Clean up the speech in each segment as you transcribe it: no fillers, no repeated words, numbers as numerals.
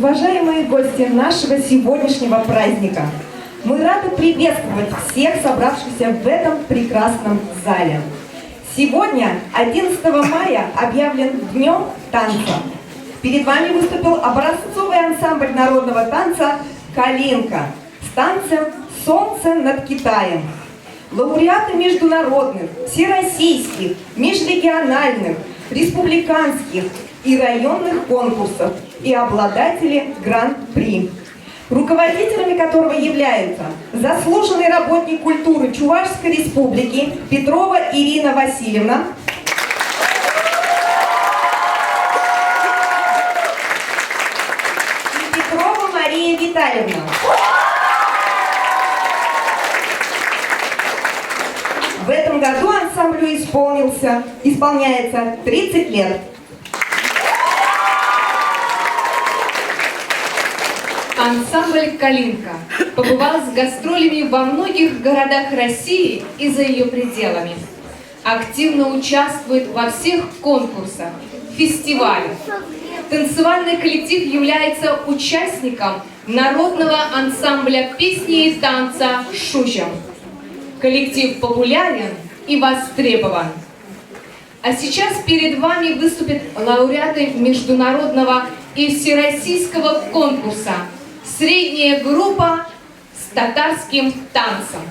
Уважаемые гости нашего сегодняшнего праздника, мы рады приветствовать всех собравшихся в этом прекрасном зале. Сегодня, 11 мая, объявлен Днем танца. Перед вами выступил образцовый ансамбль народного танца «Калинка» с танцем «Солнце над Китаем». Лауреаты международных, всероссийских, межрегиональных, республиканских и районных конкурсов и обладатели Гран-при руководителями которого являются заслуженный работник культуры Чувашской Республики Петрова Ирина Васильевна, и Петрова Мария Витальевна. В этом году ансамблю исполнился, исполняется 30 лет. Ансамбль «Калинка» побывал с гастролями во многих городах России и за ее пределами. Активно участвует во всех конкурсах, фестивалях. Танцевальный коллектив является участником народного ансамбля песни и танца «Шужам». Коллектив популярен и востребован. А сейчас перед вами выступят лауреаты международного и всероссийского конкурса «Средняя группа с татарским танцем».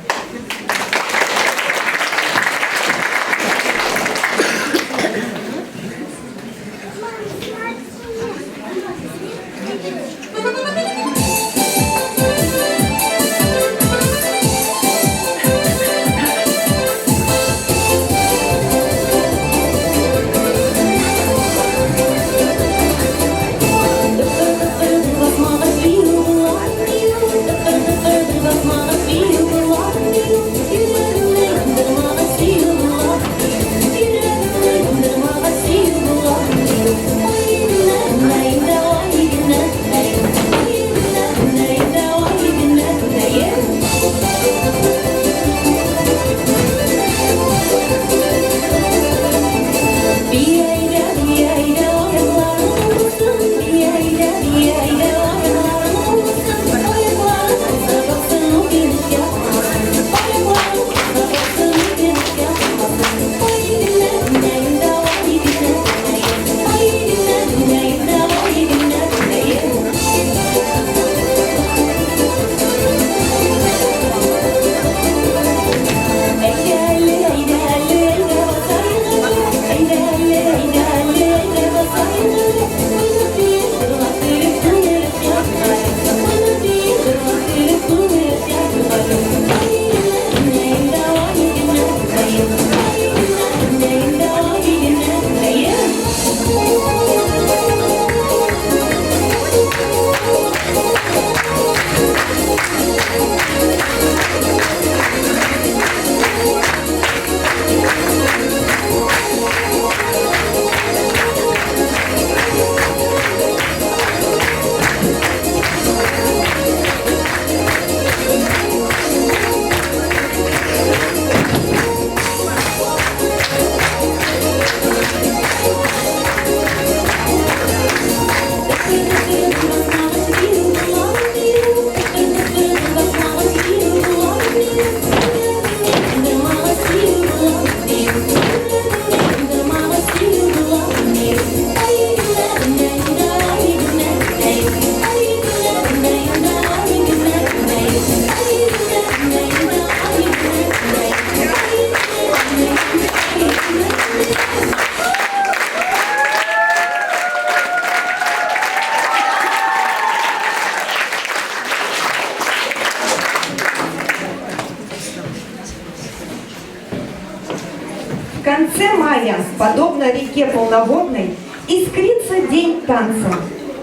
В конце мая, подобно реке полноводной, искрится день танца.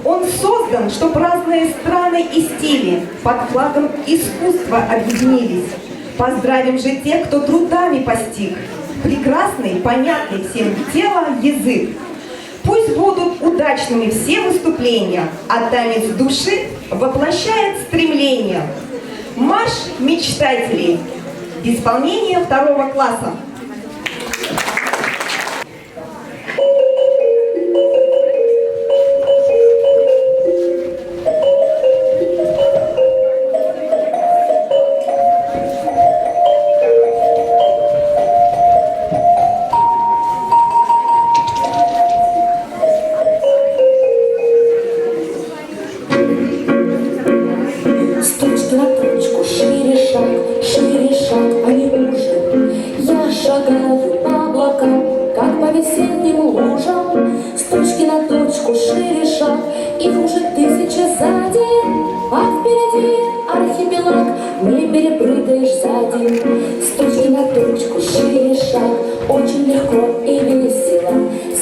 Он создан, чтобы разные страны и стили под флагом искусства объединились. Поздравим же тех, кто трудами постиг прекрасный, понятный всем тело язык. Пусть будут удачными все выступления, а танец души воплощает стремление. Марш мечтателей. Исполнение второго класса. Тысяча сзади, а впереди архипелаг, не перепрыгаешь за день. С точки на точку, шире шаг, очень легко и весело.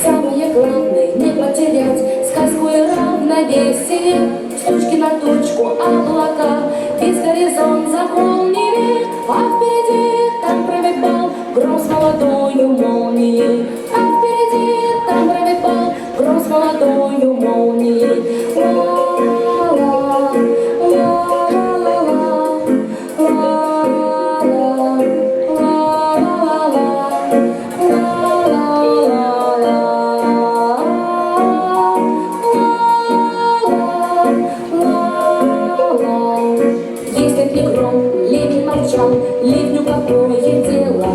Самое главное не потерять сказку и равновесие. С точки на точку облака весь горизонт заполнили, а впереди там правит бал гром с молодою молнией. А впереди там правит бал гром с молодою молнией. Ла-ла, ла-ла-ла-ла, ла-ла, ла-ла-ла-ла, ла-ла-ла-ла, ла-ла-ла. Если б не гром, ливень молчал, ливню какое дело.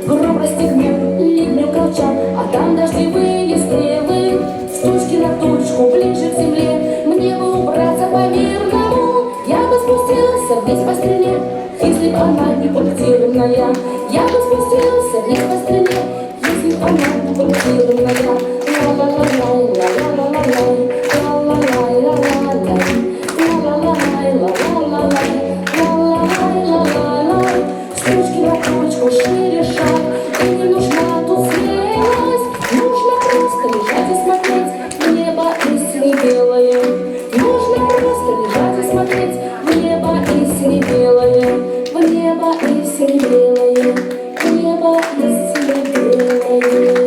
Гром расстегнул, ливню колчан, а там дождливые стрелы. С тучки на тучку, ближе к земле, мне бы убраться по-мирному. Я бы спустился вниз по стреле, если б она не пунктирная. Я бы спустился вниз по стреле, если б она не пунктирная. Ла-ла-ла-лай, ла-ла-ла-лай, ла-ла-лай-ла-ла-лай, ла-ла-ла-лай, ла-ла-ла-лай, ла-ла-лай-ла-ла-лай. С тучки на тучку шире шаг, и не нужна тут смелость. Нужно просто лежать и смотреть в небо и белое. Нужно просто лежать и смотреть в небо и белое, в небо и белое, в небо и белое.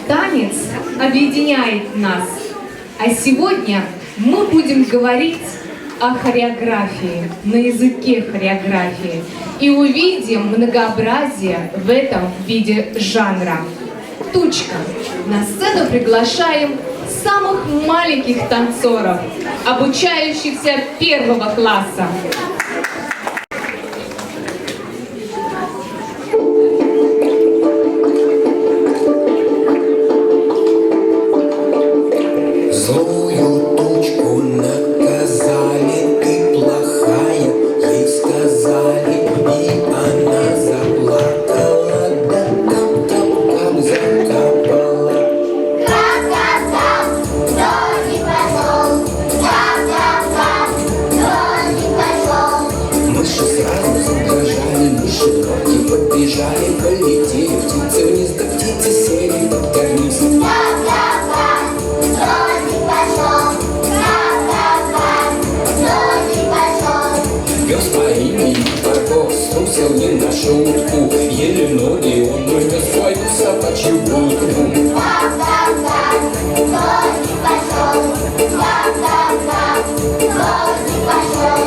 Танец объединяет нас. А сегодня мы будем говорить о хореографии, на языке хореографии. И увидим многообразие в этом виде жанра. Тучка. На сцену приглашаем самых маленьких танцоров, обучающихся первого класса. Злую тучку наказали, ты плохая, ей сказали, и она заплакала, да кап-кап-кап закапала. Кап-кап-кап, дождик пошел. Кап-кап-кап, дождик пошел. Мыши сразу задрожали, мыши ноги побежали, полетели птицы вниз, да птицы сели под карниз. Кап-кап-кап, дождик пошел. Кап-кап-кап, дождик пошел. Пес по имени Барбос струсил не на шутку, еле ноги он унес свою собачью будку. Кап-кап-кап, дождик пошел. Кап-кап-кап, дождик пошел.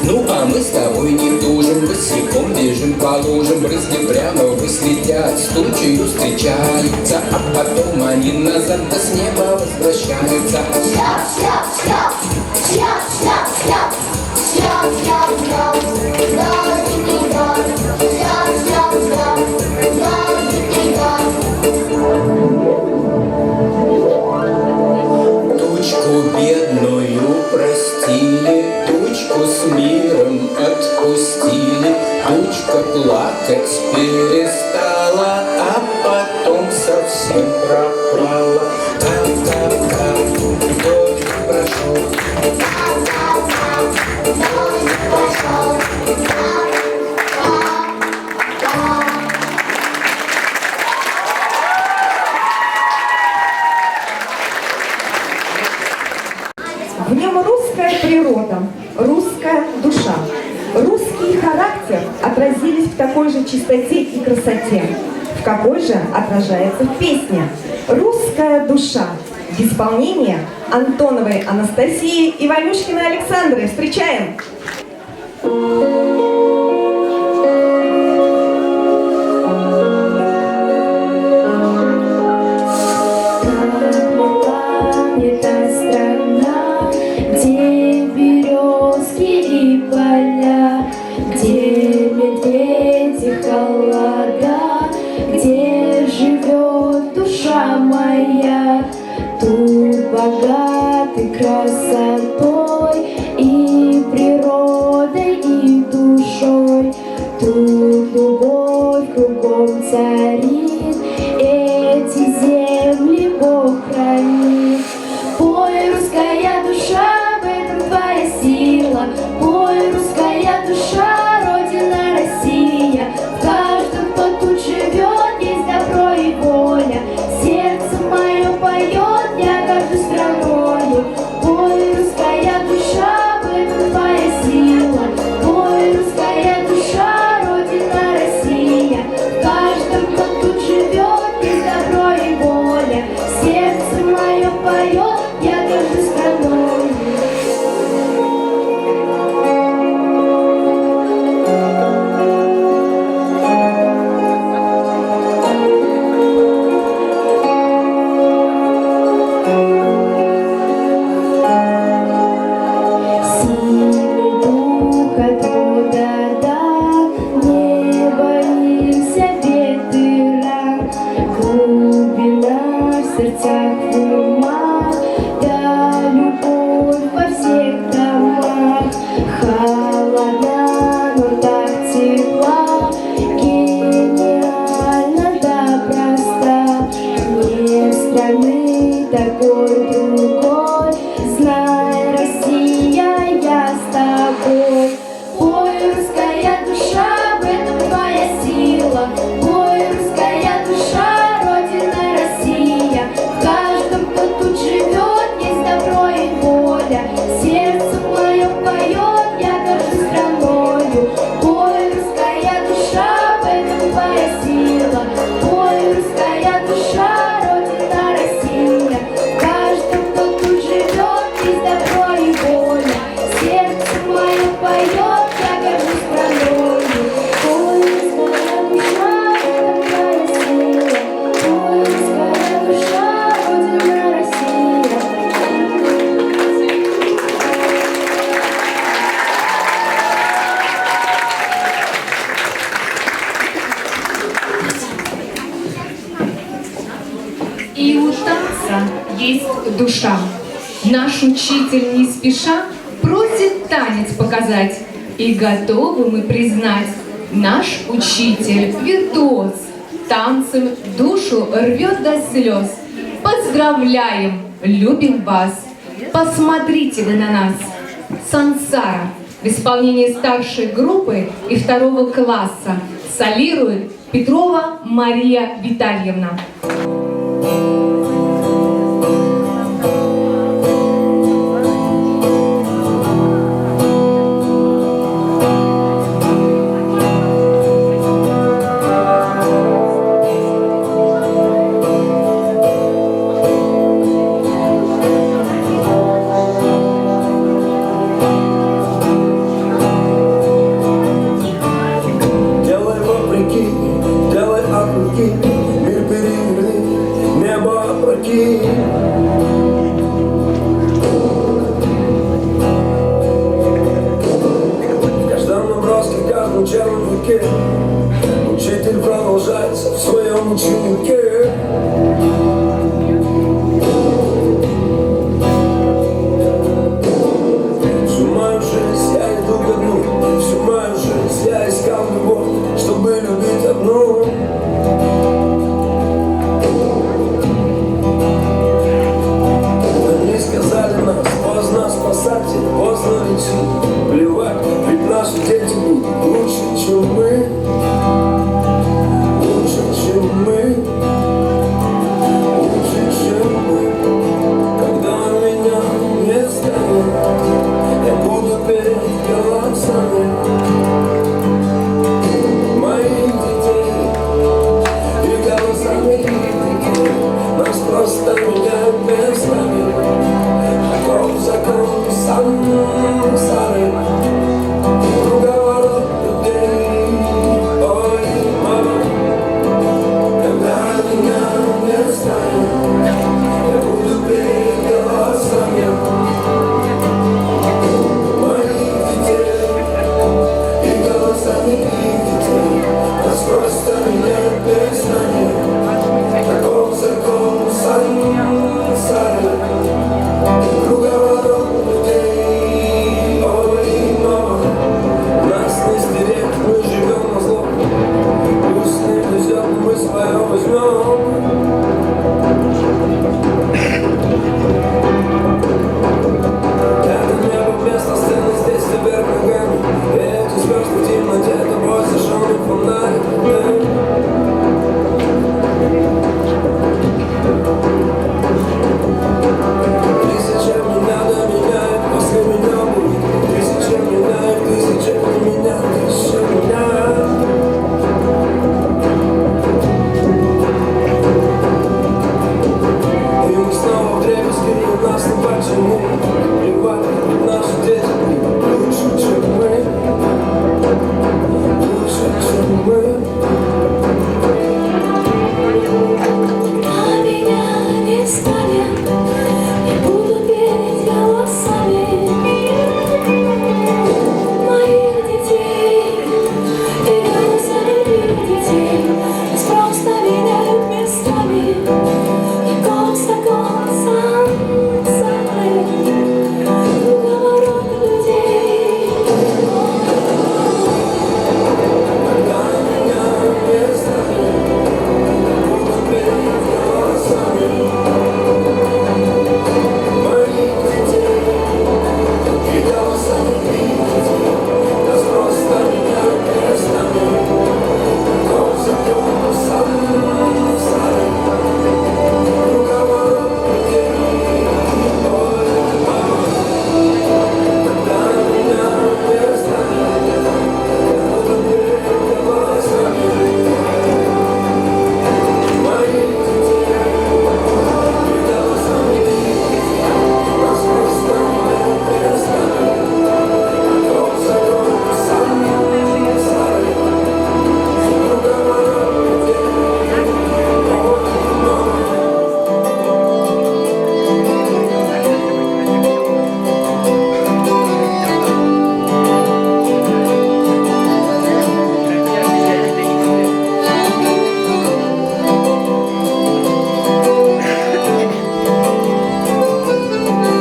Ну, а мы с тобой не тужим, босиком бежим по лужам, брызги прямо ввысь летят, с тучею встречаются, а потом они назад да с неба возвращаются. Шлеп, шлеп, шлеп, шлеп, шлеп, шлеп, шлеп, шлеп, шлеп, дождик идет. Шлеп, шлеп, шлеп, дождик идет. Тучку бедную простили, тучку с миром отпустили, тучка плакать перестала, а потом совсем пропала. Кап-кап-кап, дождик прошел. Кап-кап-кап, дождик пошел. Кап, кап, кап. В нем русская природа, русская душа, русский характер отразились в такой же чистоте и красоте, в какой же отражается в песне «Русская душа» в исполнении Антоновой Анастасии и Ванюшкиной Александры. Встречаем! Красотой, и природой, и душой. Тут любовь кругом царит, эти земли Бог хранит. Пой, русская душа, в этом твоя сила. Пой, русская душа, Родина Россия. В каждом, кто тут живет, есть добро и воля. Сердце мое поет, я горжусь страною. Пой, русская душа, в этом твоя сила. Пой, русская душа, Родина Россия. В каждом, кто тут живет, есть добро и воля. Сердце мое поет, я горжусь страной. Силы духа труда да, не боимся бед и ран. Глубина в сердцах, в умах, да любовь во всех домах. Холодна, но так тепла, гениально да проста. Нет страны такой другой, знай, Россия, я с тобой. Пой, русская душа, в этом твоя сила. Пой, русская душа, Родина Россия. В каждом, кто тут живет, есть добро и воля. Сердце мое поет, я горжусь страною. Пой, русская душа, в этом твоя сила. Пой, русская душа, Родина Россия. В каждом, кто тут живет, есть добро и воля. Сердце мое поет, я горжусь страною. Пой, русская душа, в этом твоя сила. Пой, русская душа, Родина Россия. И у танца есть душа. Наш учитель не спеша просит танец показать. И готовы мы признать, наш учитель виртуоз. Танцем душу рвет до слез. Поздравляем, любим вас. Посмотрите вы на нас. Сансара в исполнении старшей группы и второго класса солирует Петрова Мария Витальевна. Делай вопреки, делай от руки, мир переверни, небо И мы снова вдребезги, и нас не починить. Плевать, ведь наши дети лучше, чем мы. Лучше, чем мы. Когда меня не станет, я буду петь голосами моих детей и голосами их детей. Нас просто меняют местами, и голос за голосом круговорот людей. Когда меня не станет, буду петь голосами моих детей и голосами их детей. Нас просто меняют местами, голос за голосом круговорот людей. Ой, мама, когда меня не станет, буду петь голосами моих детей и голосами их детей. Нас просто меняют местами, голос за голосом круговорот людей.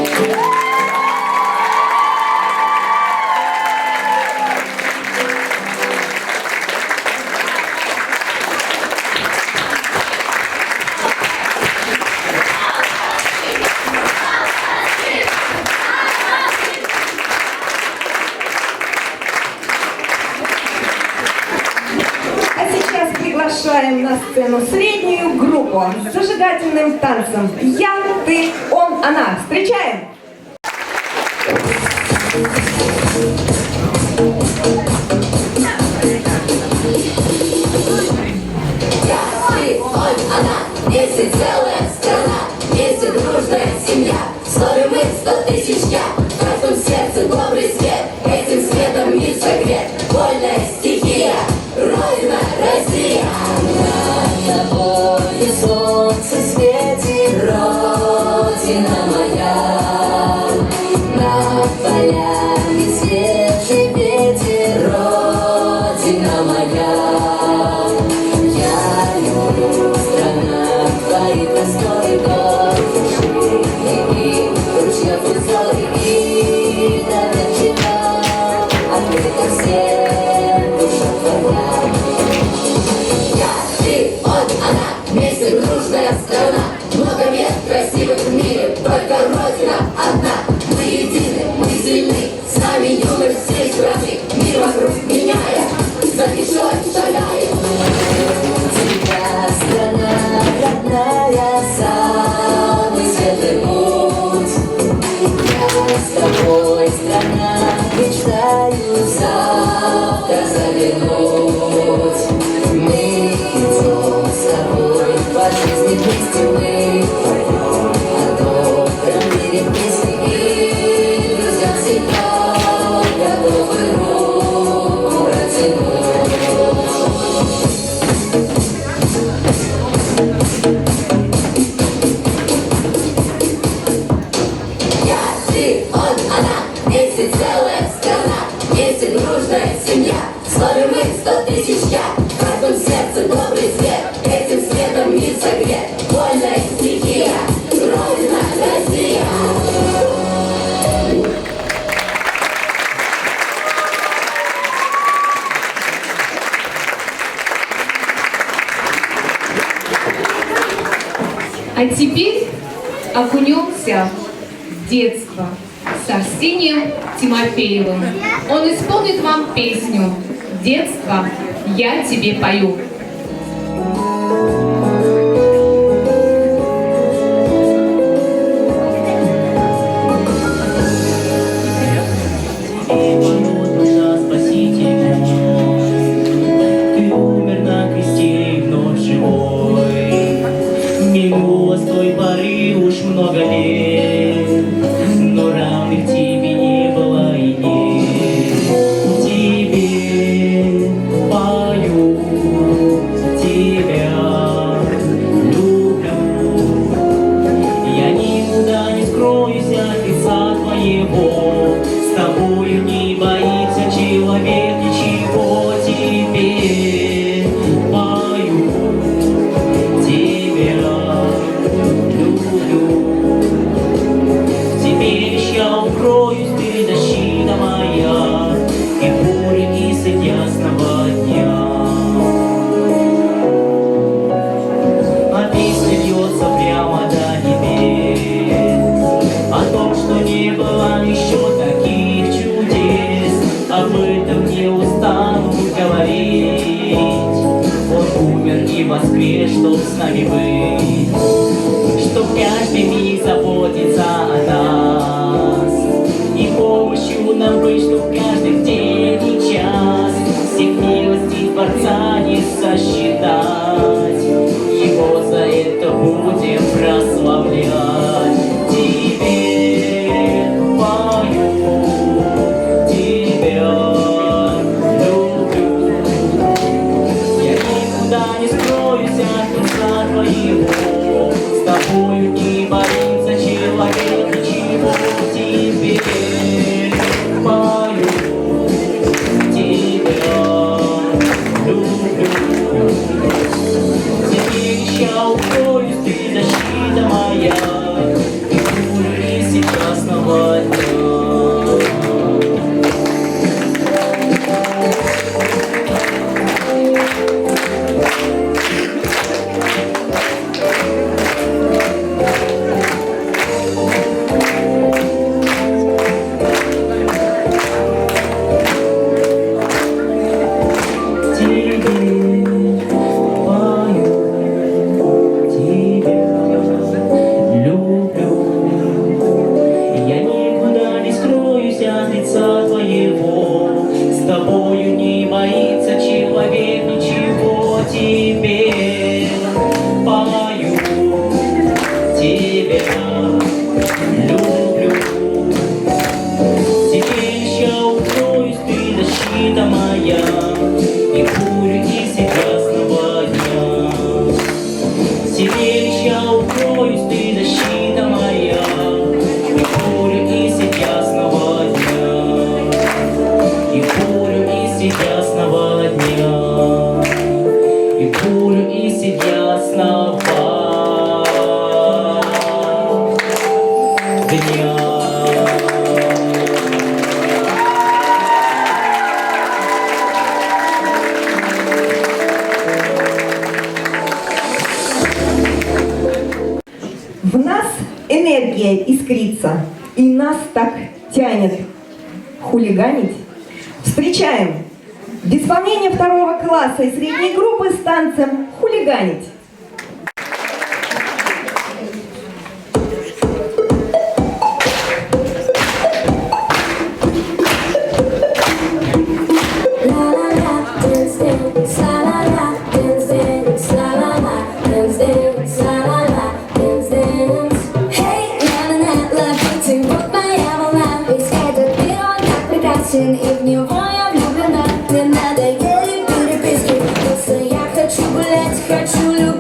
Ой, мама. А сейчас приглашаем на сцену среднюю группу с зажигательным танцем «Я, ты, он, она». Встречаем! Я, ты, он, она, вместе целая страна, вместе дружная семья. В слове мы 100 000 я, в каждом сердце добрый свет, этим светом мир согрет. Вольная стихия, Родина, Россия. Над тобою солнце светит, Родина моя. Над полями свежий ветер, Родина моя. Я люблю, страна, твои просторы гор, и ручьев узоры и доверчива, открыта всем душа твоя. Я, ты, он, она, вместе дружная страна. Много мест красивых в мире, только Родина одна. Мы едины, мы сильны, с нами юность всей страны. Мир вокруг меняя, за душой шагая. Тебя, страна родная, самый светлый путь. Я с тобой, страна, мечтаю завтра заглянуть. Мы идем с тобой по жизни вместе, мы поем о добром мире песни и друзьям всегда готовы руку протянуть. Я, ты, он, она, вместе целая страна, вместе дружная семья. В слове мы 100 000 я, в каждом сердце добрый свет, этим светом мир согрет. Вольная стихия, Родина, Россия. А теперь окунемся в детство с Арсением Тимофеевым. Он исполнит вам песню «Детство, я тебе пою». Душа, спасите. Москве, чтоб с нами быть, чтоб каждый миг заботиться о нас и помощью нам быть, чтоб каждый день и час всех милостей Творца не сосчитать. Его за это будем прославлять. Тебе пою, тебя люблю. Я никуда не скроюсь от лица твоего. С тобою не боится человек ничего. Тебе пою, тебя люблю. Теперь я укроюсь, ты защита моя, и бурю из ясного дня. Тебе пою, тебя люблю. Я никуда не скроюсь от лица твоего. С тобою не боится человек ничего. Тебе пою, тебя люблю. Теперь еще укроюсь, ты защита моя, и бурю из ясного дня. Теперь еще укроюсь, ты защита моя, и бурю из ясного дня. И бурю из ясного дня. И бурю из ясного дня. В нас энергия искрится, и нас так тянет хулиганить. Встречаем в исполнении второго класса и средней группы с танцем «Хулиганить». La-la-la, dance, dance, la-la-la, dance, dance, la-la-la, dance, dance, la-la-la, dance, dance. Hey, на-на-на, ловите, вот моя волна. Весь этот мир, он так прекрасен, и в него я влюблена. Мне надоели переписки, просто я хочу гулять, хочу любить.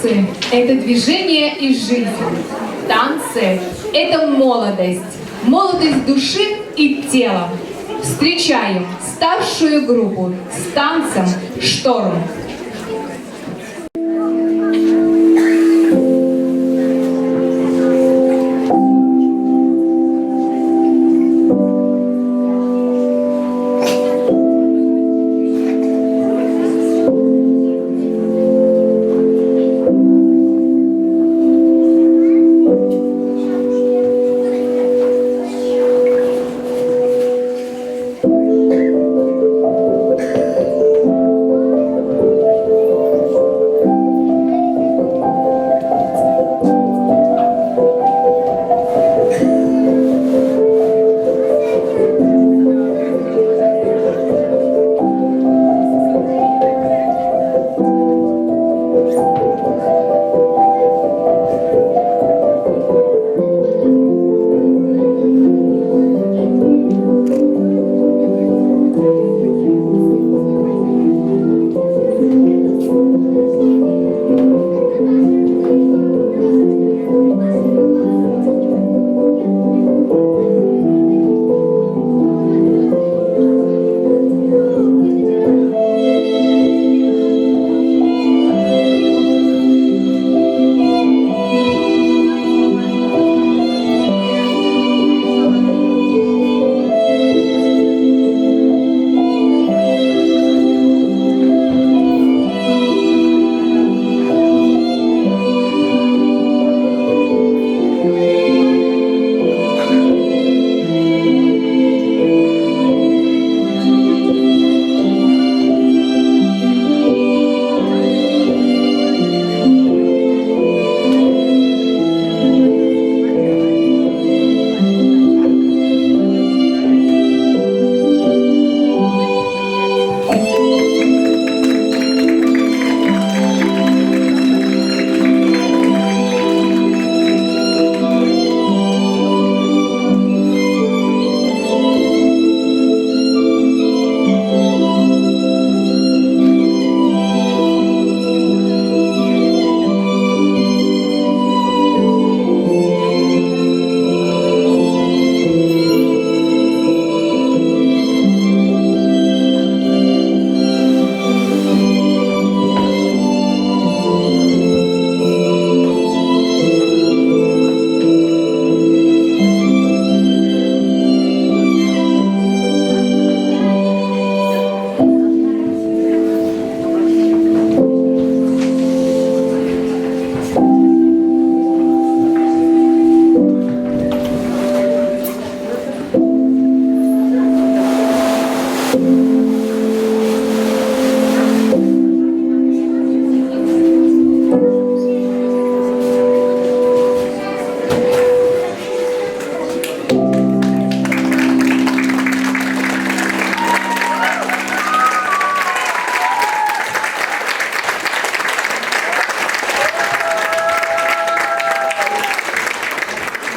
Танцы – это движение и жизнь. Танцы – это молодость. Молодость души и тела. Встречаем старшую группу с танцем «Шторм».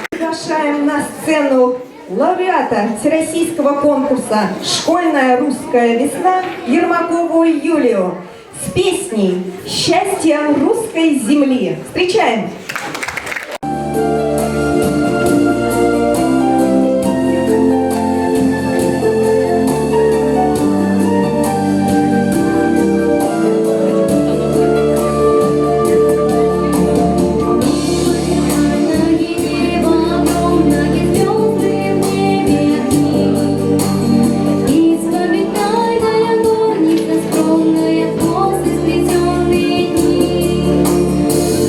Приглашаем на сцену лауреата Всероссийского конкурса «Школьная русская весна» Ермакову Юлию с песней «Счастье русской земли». Встречаем!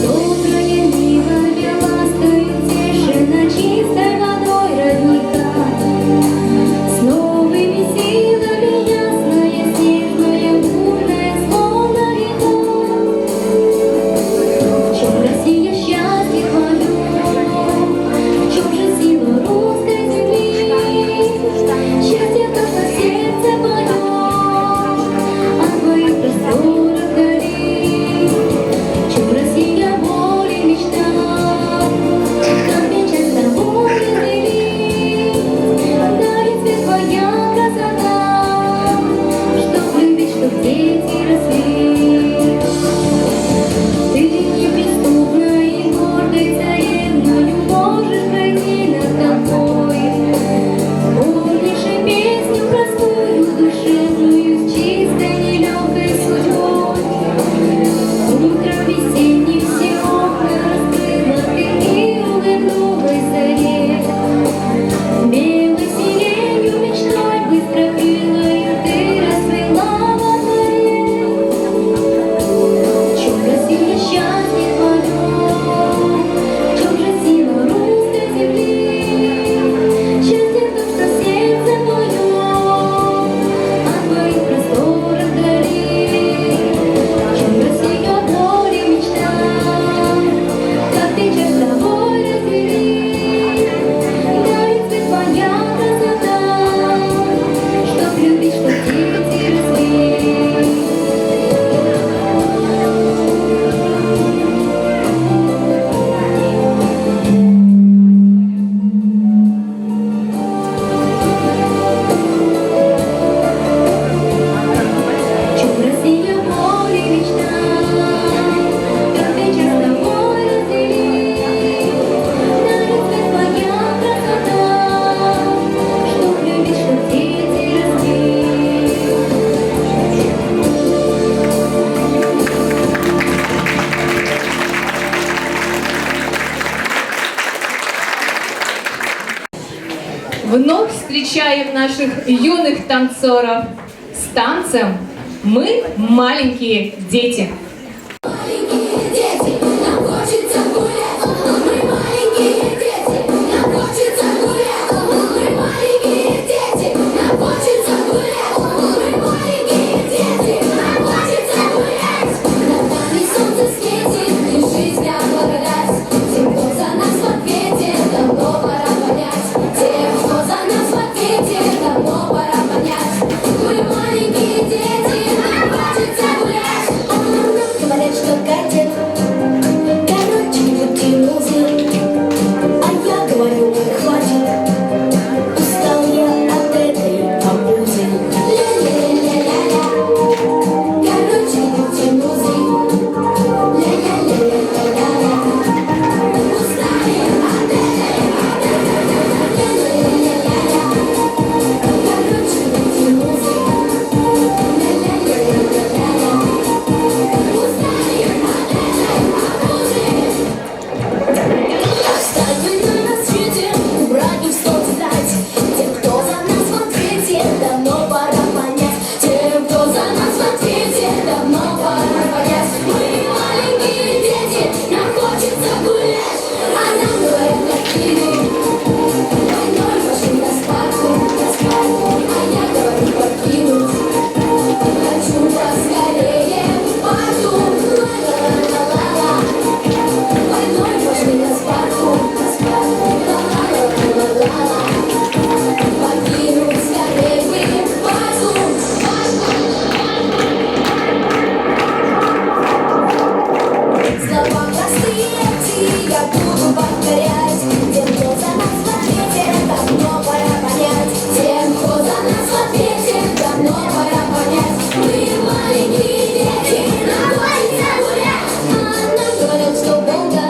Добрая Нива вела. Вновь встречаем наших юных танцоров с танцем «Мы маленькие дети». Маленькие дети, нам хочется гулять. Мы маленькие дети, нам хочется гулять. Мы маленькие дети, нам хочется гулять. Мы маленькие дети, нам хочется гулять. Над нами солнце светит, и жизнь благодать. Тем, кто за нас в ответе, давно пора понять. Тем, кто за нас в ответе, давно пора понять. Мы маленькие дети, нам хочется гулять. Нам говорят, что катят, короче, не будьте музы. А я говорю, ой, хватит, устал я от этой обузы. Ля-ля-ля-ля-ля, короче, не будьте музы. Ля-ля-ля-ля-ля-ля, устали от этой, ля-ля-ля-ля-ля, короче, не будьте музы. Ля-ля-ля-ля-ля-ля, устали от этой обузы. Оставим на рассвете, убрать в стол тетрадь. Тем, кто за нас в ответе, давно пора понять. Тем, кто за нас в ответе, давно пора понять. Мы маленькие дети, нам хочется гулять, а нам говорят картины. Войной пошли на спарку, на спарку, а я говорю покинуть. Хочу поскорее в парку, ла-ла-ла-ла-ла. Войной пошли на спарку, на спарку, ла-ла-ла-ла-ла. Покинуть скорее бы базу, базу. Слова простые эти я буду повторять. Тем, кто за нас в ответе, давно пора понять. Тем, кто за нас в ответе, давно пора понять. Мы маленькие дети, нам хочется гулять. А нам говорят, что Волга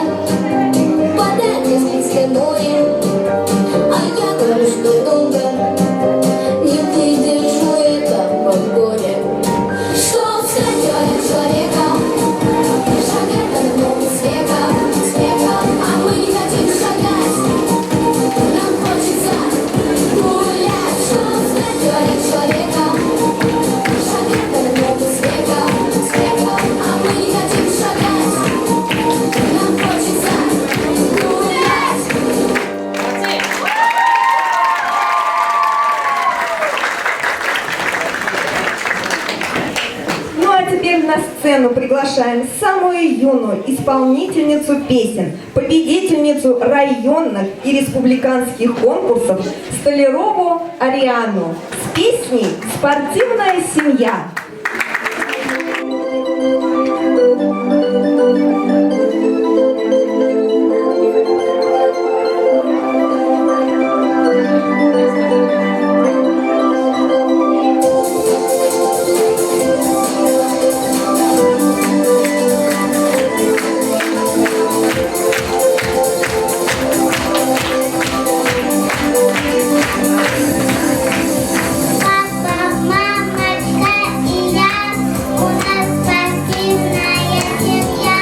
впадает в Каспийское море. А я говорю, что долго не выдержу этого горя. Что стать говорят человеком, шагать надо в ногу с веком, с веком. А мы не хотим шагать, нам хочется гулять. Что стать говорят человеком, шагать надо в ногу с веком, с веком. А мы не хотим шагать, нам хочется гулять. Ну а теперь на сцену приглашаем самую юную исполнительницу песен, победительницу районных и республиканских конкурсов Столярову Ариану с песней «Спортивная семья». Папа, мамочка и я, у нас спортивная семья.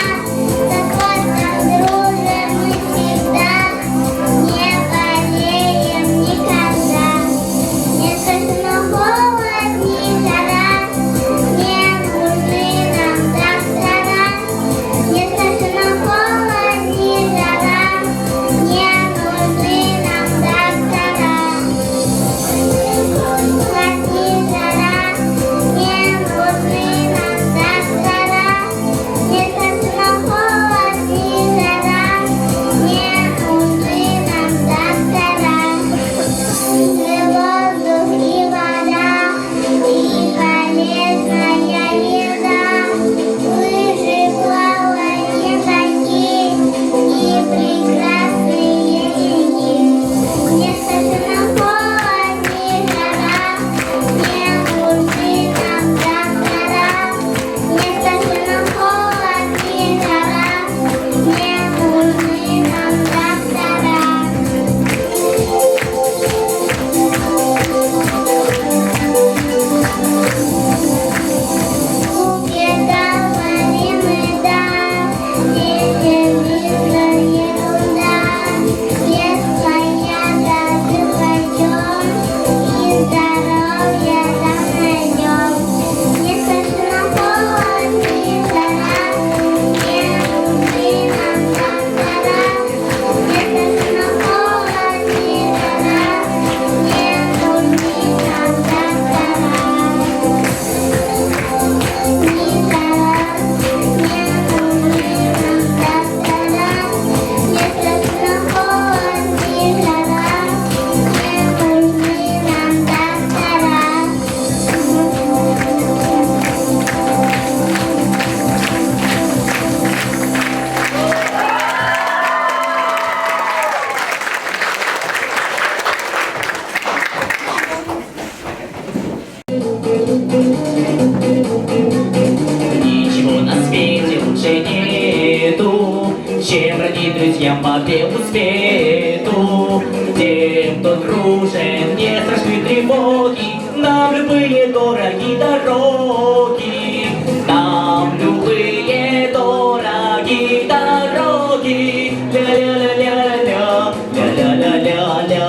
Чем родить друзьям по белу свету. Тем, кто дружен, не страшны тревоги, Нам любые дороги дороги. Нам любые дороги дороги. Ля-ля-ля-ля-ля, ля-ля-ля-ля-ля,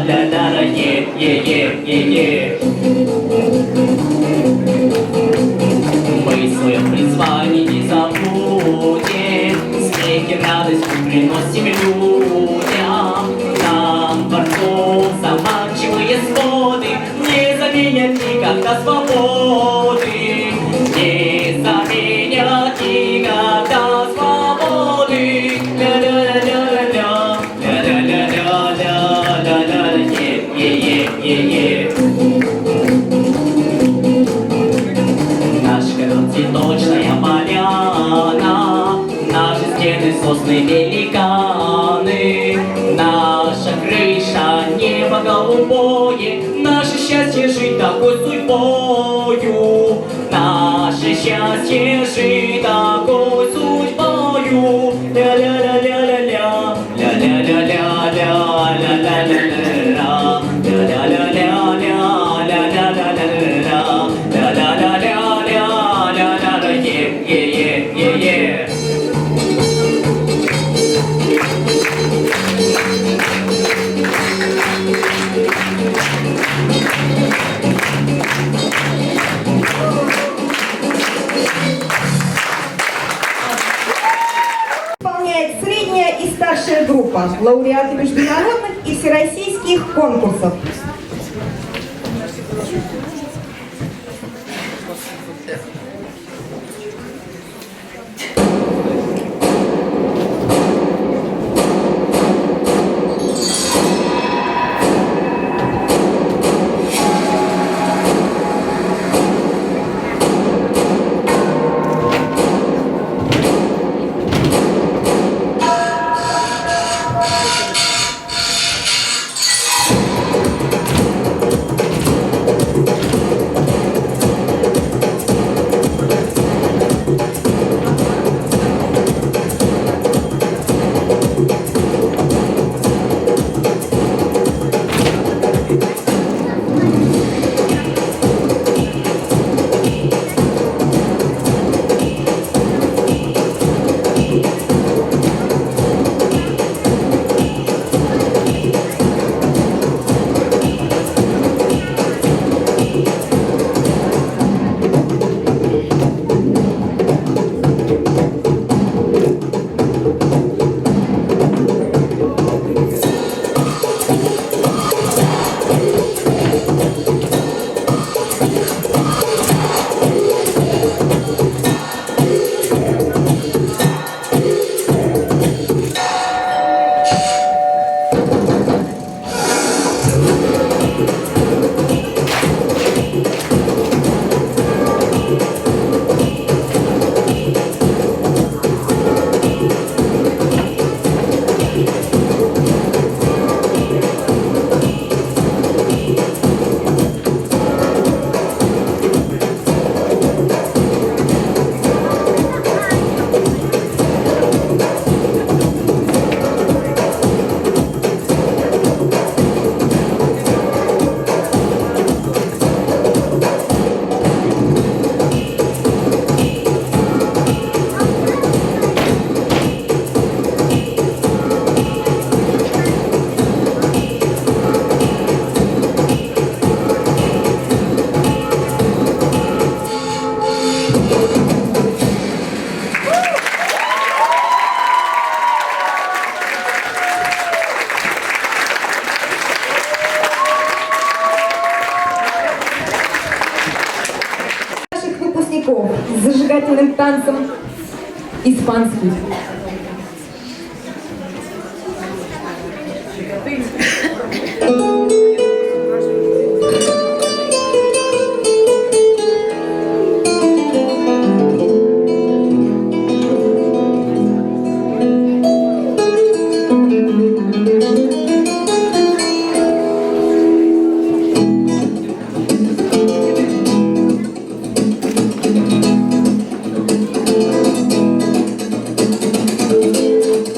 ля-ля-ля, е-е-е-е-е. Мы свое призвание не забудем, Смех и радость мы приносим людям. Нам дворцов заманчивые своды Не заменят никогда свободы, Не заменят никогда свободы. Ля-ля-ля-ля-ля, ля-ля-ля-ля-ля-ля-ля, е-е-е-е. Наш город цветочная поляна, Наши стены сосны великаны, Наша крыша небо голубое, Наше счастье жить такой судьбою, Наше счастье жить такой судьбою. Ля-ля-ля-ля-ля-ля, ля-ля-ля-ля-ля, ля-ля-ля-ля-ля, ля-ля-ля-ля-ля-ля-ля-ля-ля, ля-ля-ля-ля-ля-ля-ля, е-е-е-е-е. Исполняет средняя и старшая группа, лауреаты международных и всероссийских конкурсов. Наших выпускников с зажигательным танцем «Испанский». Thank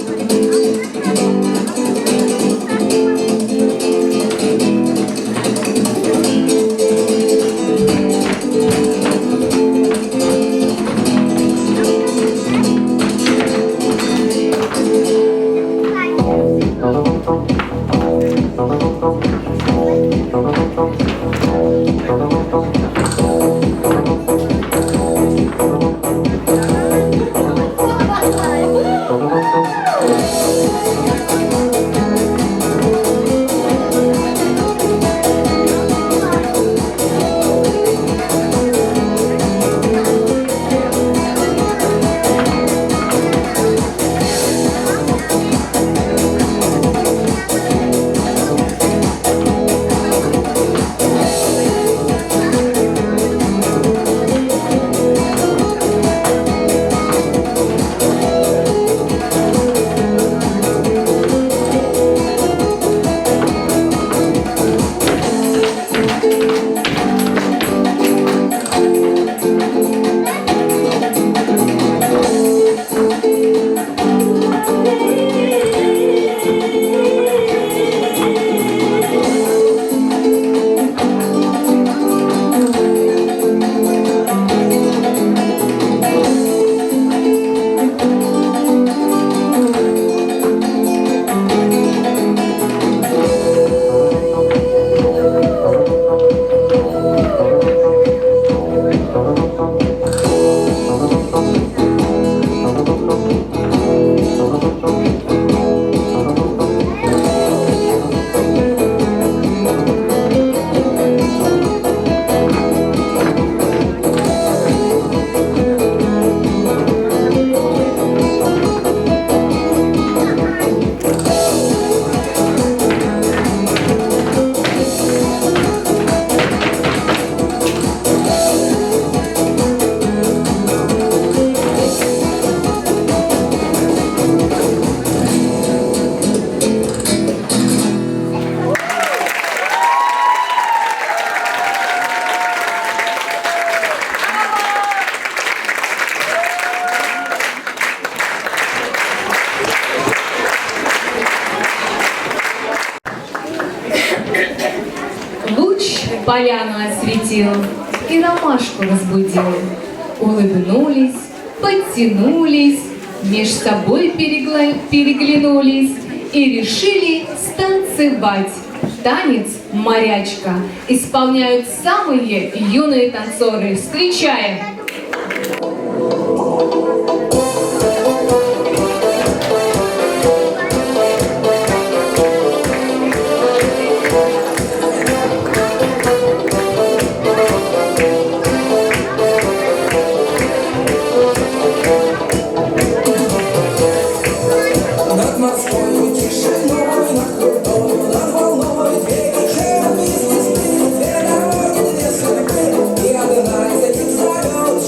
Луч поляну осветил и ромашку разбудил. Улыбнулись, подтянулись, меж собой переглянулись и решили станцевать. Танец «Морячка» исполняют самые юные танцоры. Встречаем! Над морской тишиной, над крутой, над волной Две души вместе спит, две дороги, две судьбы И одна из них зовет.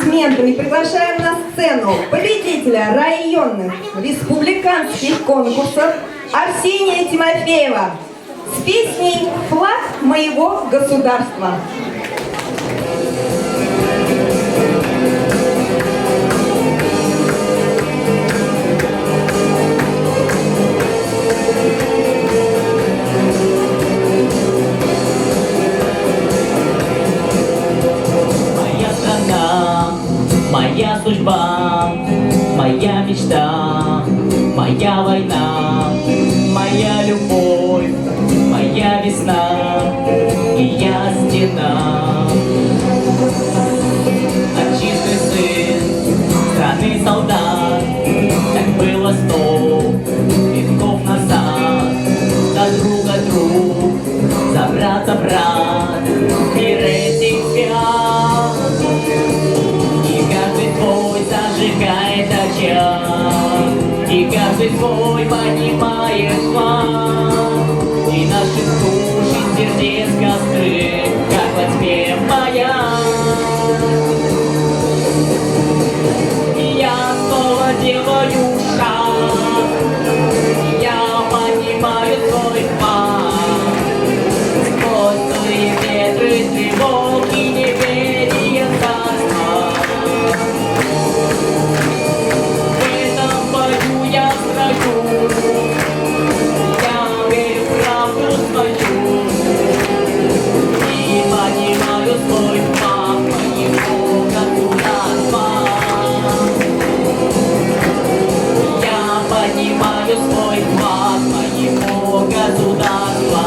Аплодисментами приглашаем на сцену победителя районных республиканских конкурсов Арсения Тимофеева с песней «Флаг моего государства». Моя страна, моя судьба, моя мечта, моя война, моя любовь, моя весна и я стена. Отчизны сын, страны солдат, так было сто веков назад. За друга друг, за брата брат, мир этих свят. И каждый свой зажигает очаг, И каждый свой поднимает флаг, И наши души сердец костры, Как во тьме моя. И я снова делаю шаг, Я поднимаю свой флаг. Сквозь злые ветры, тревоги, неверие царства. В этом бою я в строю, я верю в правду свою и понимаю свой флаг моего государства. Я понимаю свой флаг моего государства.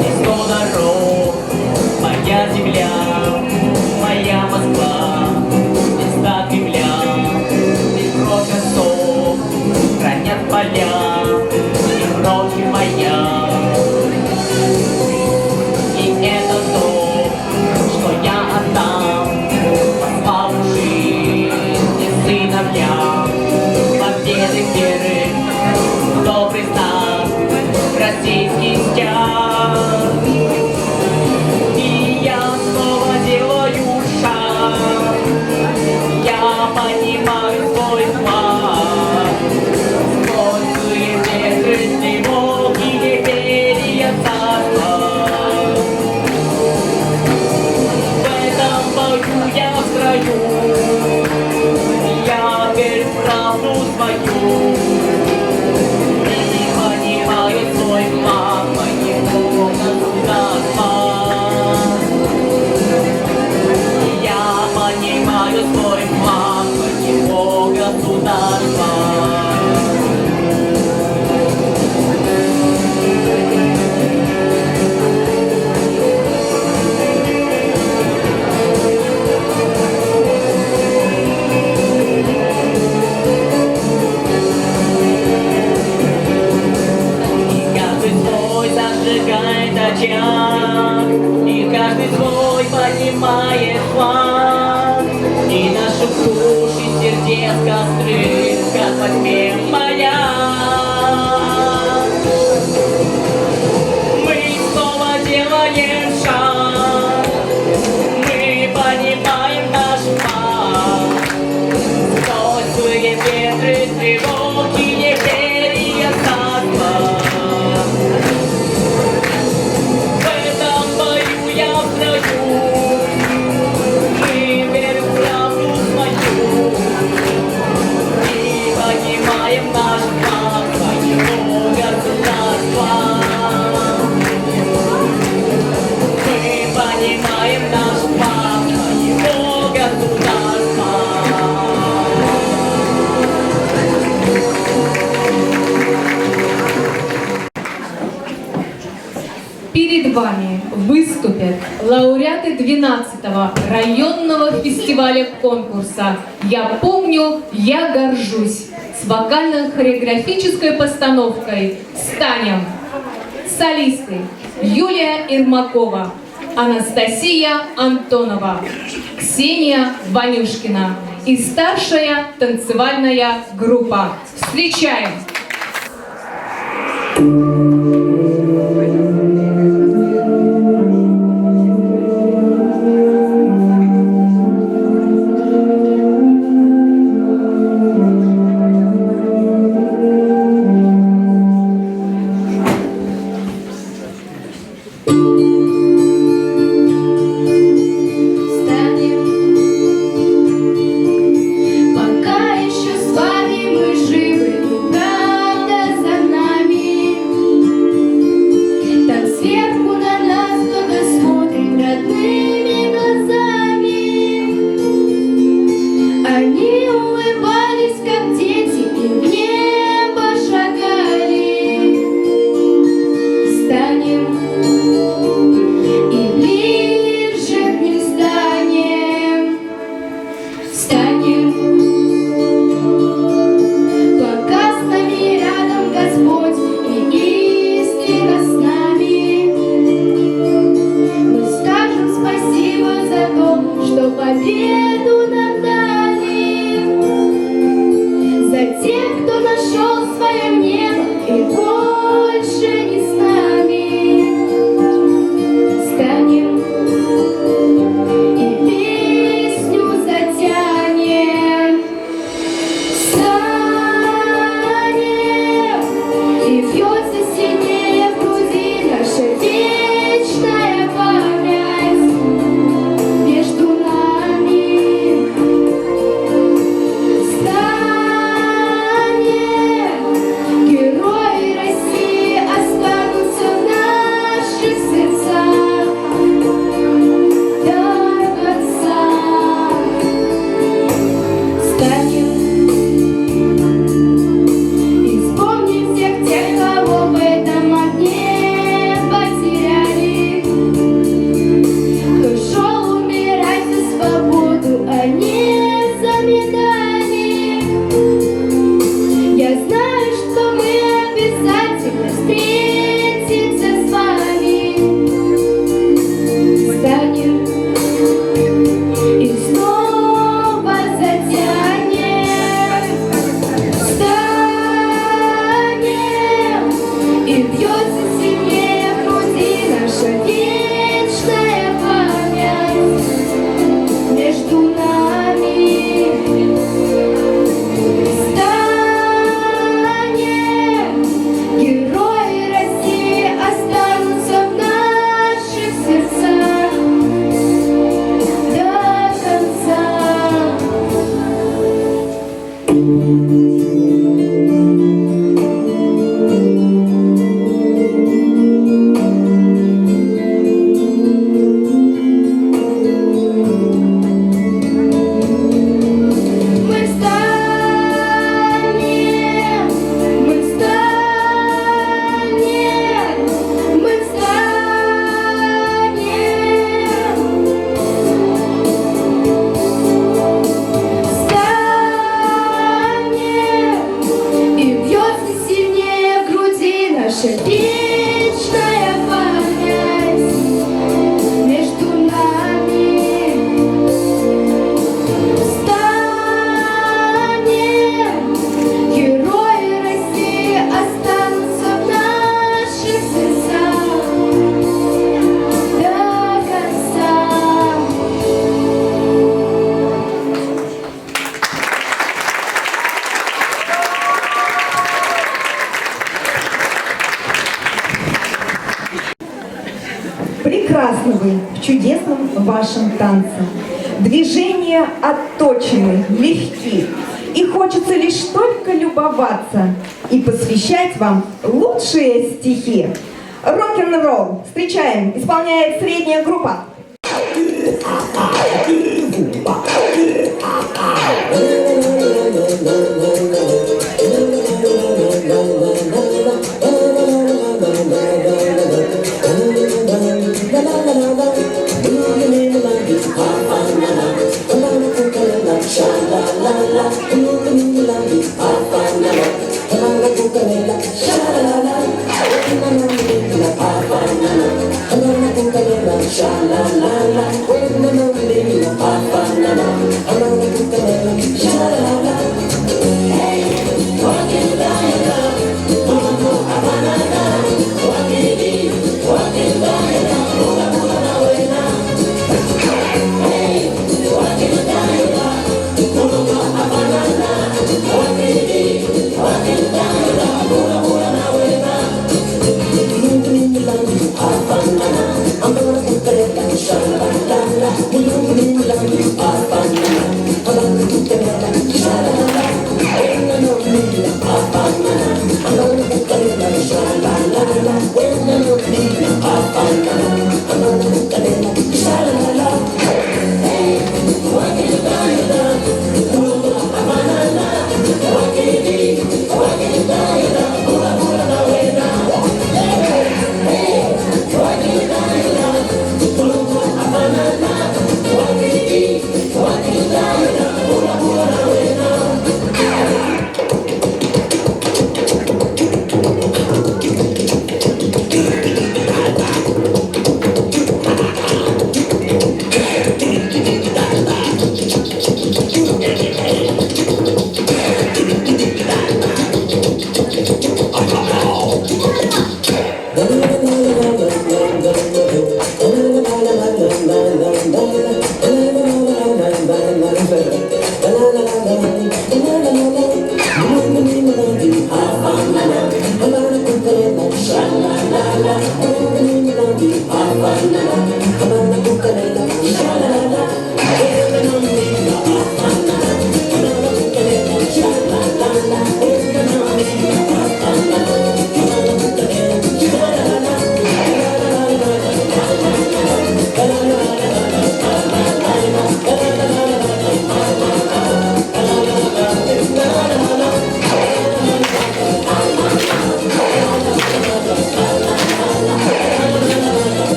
Здесь сто дорог, моя земля, моя Москва, здесь до Кремля, здесь кровь отцов хранят поля, и кровь моя. И это то, что я отдам во славу жизни сыновьям. Победы веры, добрый знак, российский стяг. И я снова делаю шаг, я понимаю свой флаг. Сквозь злые ветры, тревоги, неверия царства. В этом бою я в строю, я верю в правду свою. И понимаю свой флаг моего государства. Я понимаю свой флаг моего государства. И каждый свой зажигает очаг, И каждый свой поднимает флаг, И наши души сердец костры, Как во тьме моя. Мы снова делаем шаг, Мы понимаем наш флаг. Сквозь злые ветры, тревоги, неверия царства. В этом бою я в строю, мы верим в правду свою и понимаем наш флаг своего государства. Мы понимаем наш флаг своего государства. Перед вами выступят лауреаты 12-го районного фестиваля конкурса «Я помню, я горжусь» с вокально-хореографической постановкой «Встанем». Солисты Юлия Ермакова, Анастасия Антонова, Ксения Ванюшкина и старшая танцевальная группа. Встречаем! вы в чудесном вашем танце. Движения отточены, легки. И хочется лишь только любоваться и посвящать вам лучшие стихи. Рок-н-ролл. Встречаем. Исполняет средняя группа.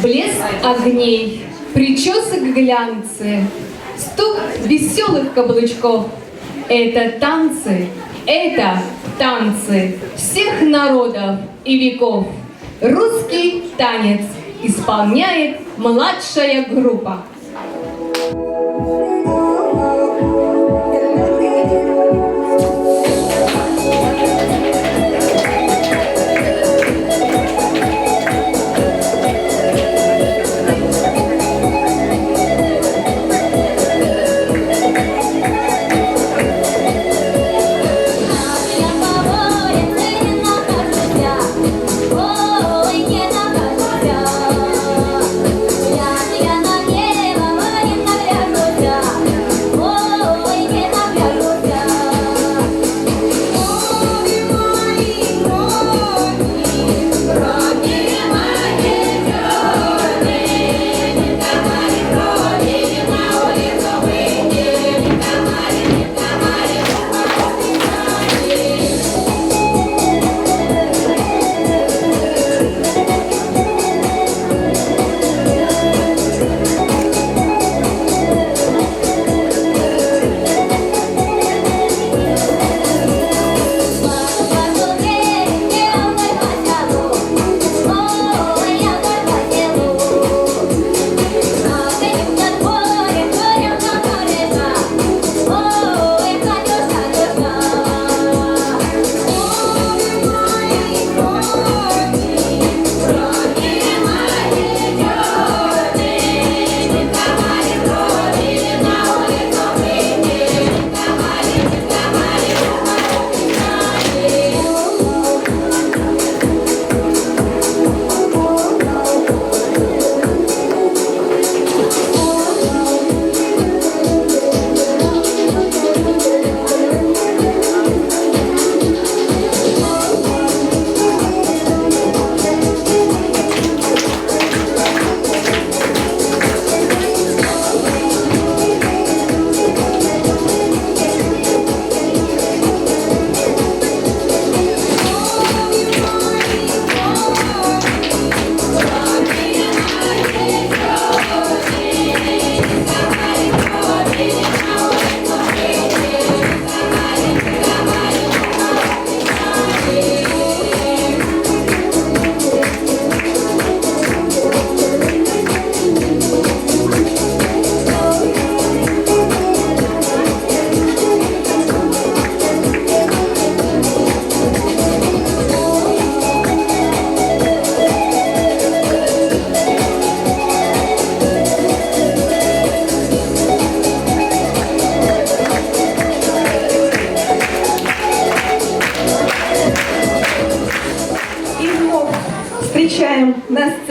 Блеск огней, причесок глянцы, стук веселых каблучков. Это танцы, это танцы всех народов и веков. Русский танец исполняет младшая группа. Я по воле не нахожуся, ой, не нахожуся. Я на небе.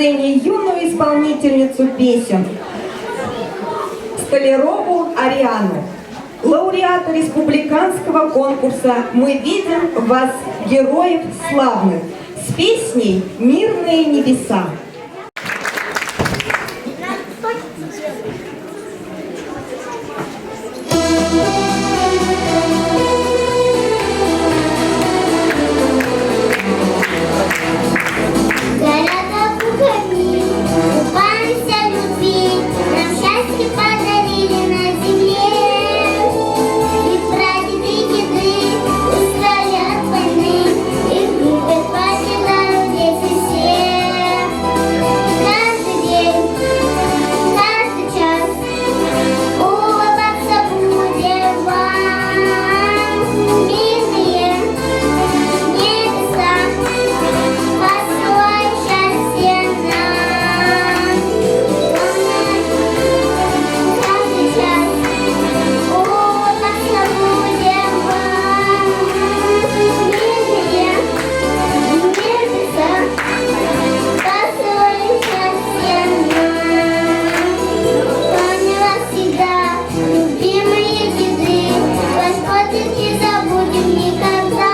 сцене юную исполнительницу песен Столярову Ариану, лауреата республиканского конкурса «Мы видим вас, героев славных» с песней «Мирные небеса». Горят кухни, купаемся в любви, Нам счастье подарили на земле. И прадеды, деды устали от войны, Их любят по делам дети все. Каждый день, каждый час улыбаться будем вам. Мирные небеса посылают счастье нам. Каждый час улыбаться будем вам. Мирные небеса посылают счастье нам. Помню вас всегда, любимые деды, Ваш подвиг не забудем никогда.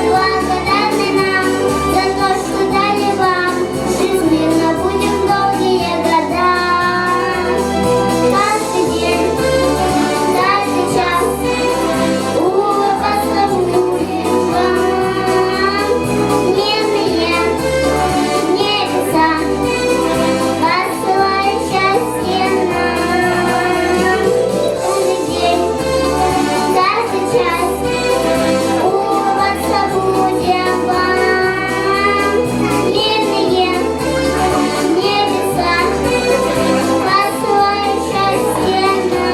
Благодарны нам за то, что дали вам, Жить мирно будем долгие года. Каждый день, каждый час улыбаться будем вам. Мирные небеса посылают счастье нам. Каждый день, каждый час улыбаться будем вам. Мирные небеса посылают счастье нам.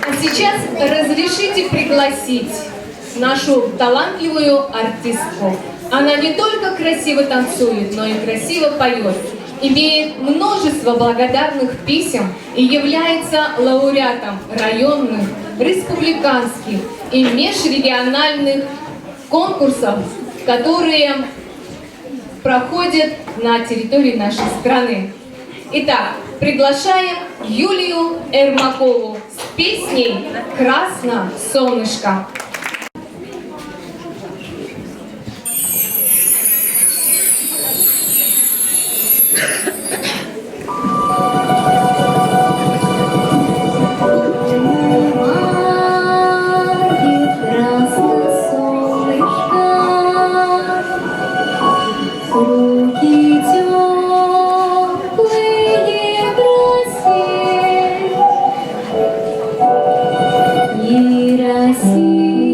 А сейчас разрешите пригласить нашу талантливую артистку. Она не только красиво танцует, но и красиво поет. Имеет множество благодарных писем и является лауреатом районных, республиканских и межрегиональных конкурсов, которые проходят на территории нашей страны. Итак, приглашаем Юлию Эрмакову с песней «Красно солнышко». Красно солнышко, руки теплые бросит, и Россия.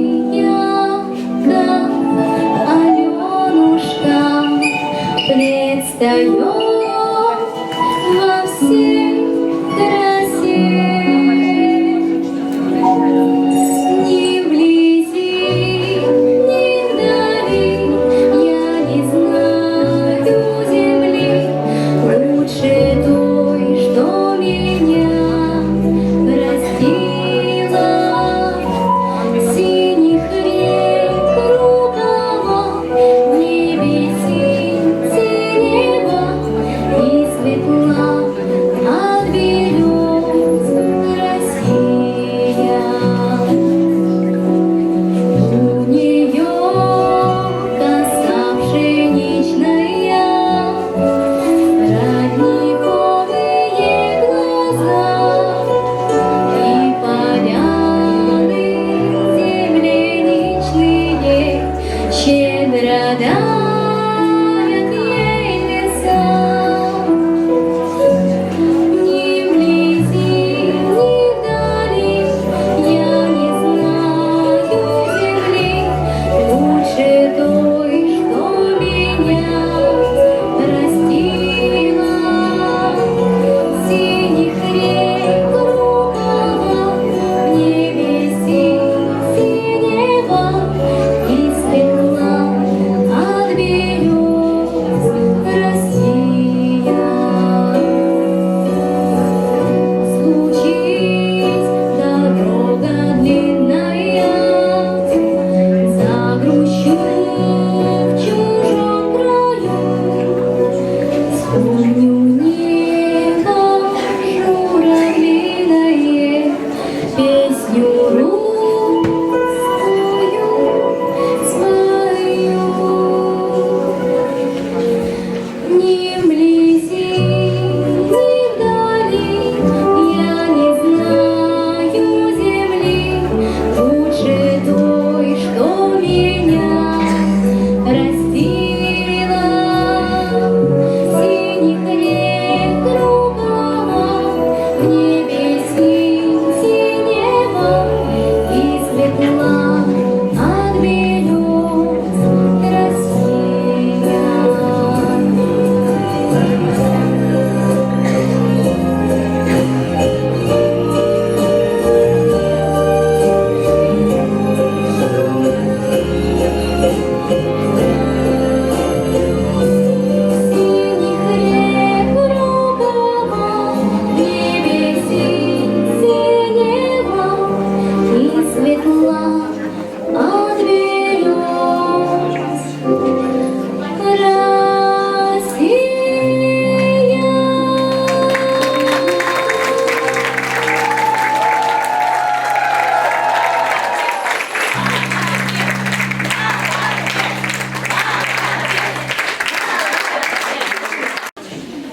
Отлегла от берез. Россия.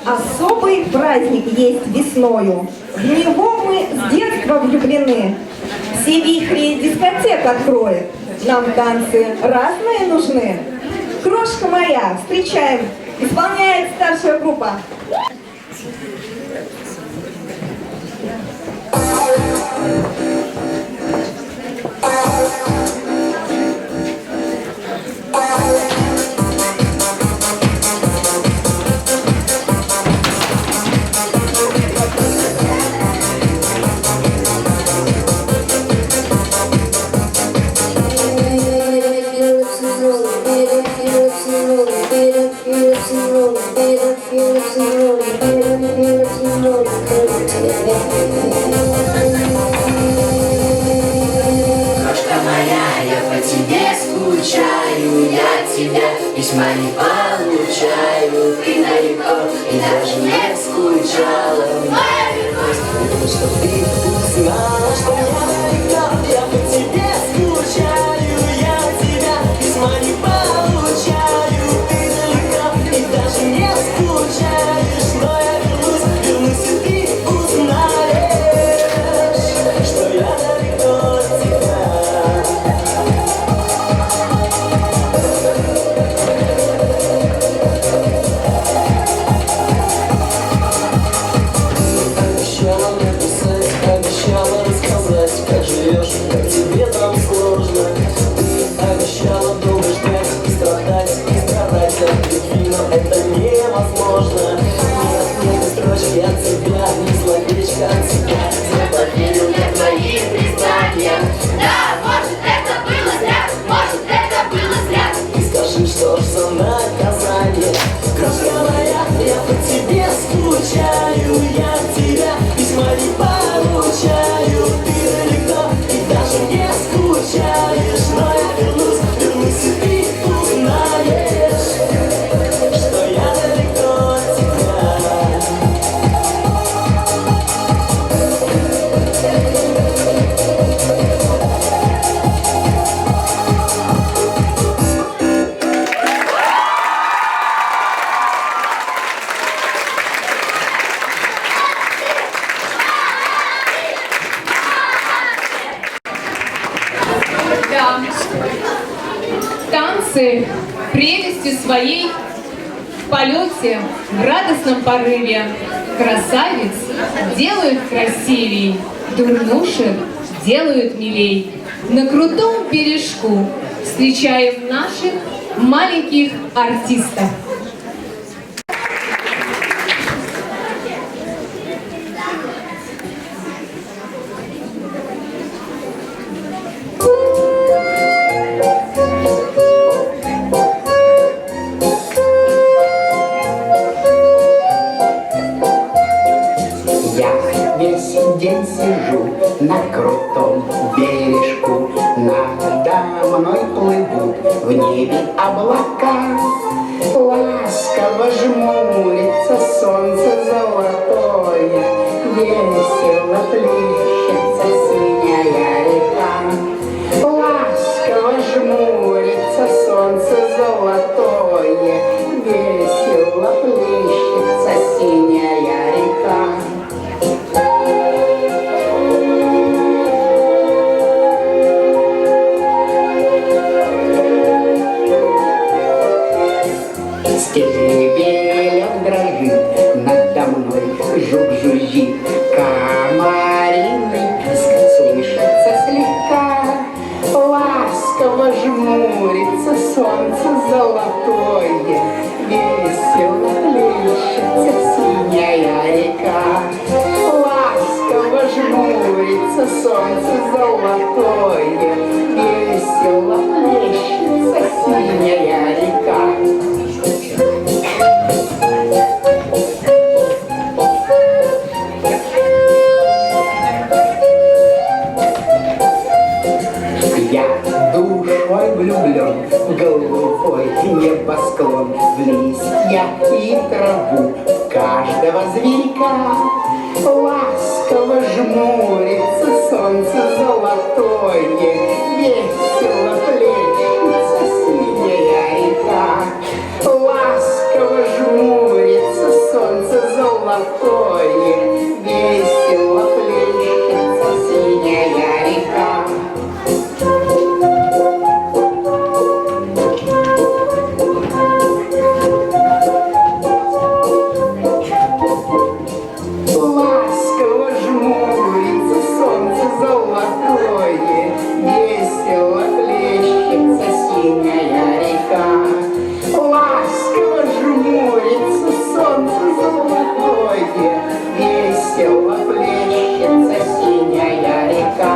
Особый праздник есть весною. В него мы с детства влюблены. Все вихри дискотек откроет. Нам танцы разные нужны. Крошка моя, встречаем, исполняет старшая группа. Крошка моя, я по тебе скучаю, я от тебя письма не получаю. Ты далеко и даже не скучала. Моя вернусь. Чтоб ты узнала, что я далеко, я по тебе скучаю, я от тебя письма не получаю. Ты далеко и даже не скучаешь, но я вернусь, вернусь, и ты узнаешь, что я далеко от тебя. Обещала написать, обещала рассказать, как живешь, как тебе там сложно. Ты обещала долго ждать, и страдать, и страдать от любви, но это невозможно. Нет, нет, ни строчки от тебя, ни словечка от тебя. Я поверил я твоим признаниям. Да, может, это было зря, может, это было зря. И скажи, что ж за наказание? Крошка моя, я по тебе скучаю, я от тебя письма не получаю. Ты далеко и даже не скучаешь, но я вернусь, вернусь, и ты узнаешь, что я далеко от тебя. Да. Танцы прелестью своей в полете, в радостном порыве. Красавиц делают красивей, дурнушек делают милей. На крутом бережку встречаем наших маленьких артистов. Я весь день сижу на крутом бережку, Надо мной плывут в небе облака. Ласково жмурится солнце золотое, Весело плещется синяя река. Ласково жмурится солнце золотое, Весело плещется синяя река. Стебелек дрожит надо мной, жук жужжит, комариный писк слышится слегка. Ласково жмурится солнце золотое, весело плещется синяя река. Ласково жмурится солнце золотое, весело плещется синяя река. он в листья и траву, в каждого зверька. Ласково жмурится солнце золотое, Весело плещется синяя река. Ласково жмурится солнце золотое, Весело плещется синяя река. Ласково жмурится солнце золотое, Весело плещется синяя река. Ласково жмурится солнце золотое, Весело плещется синяя река.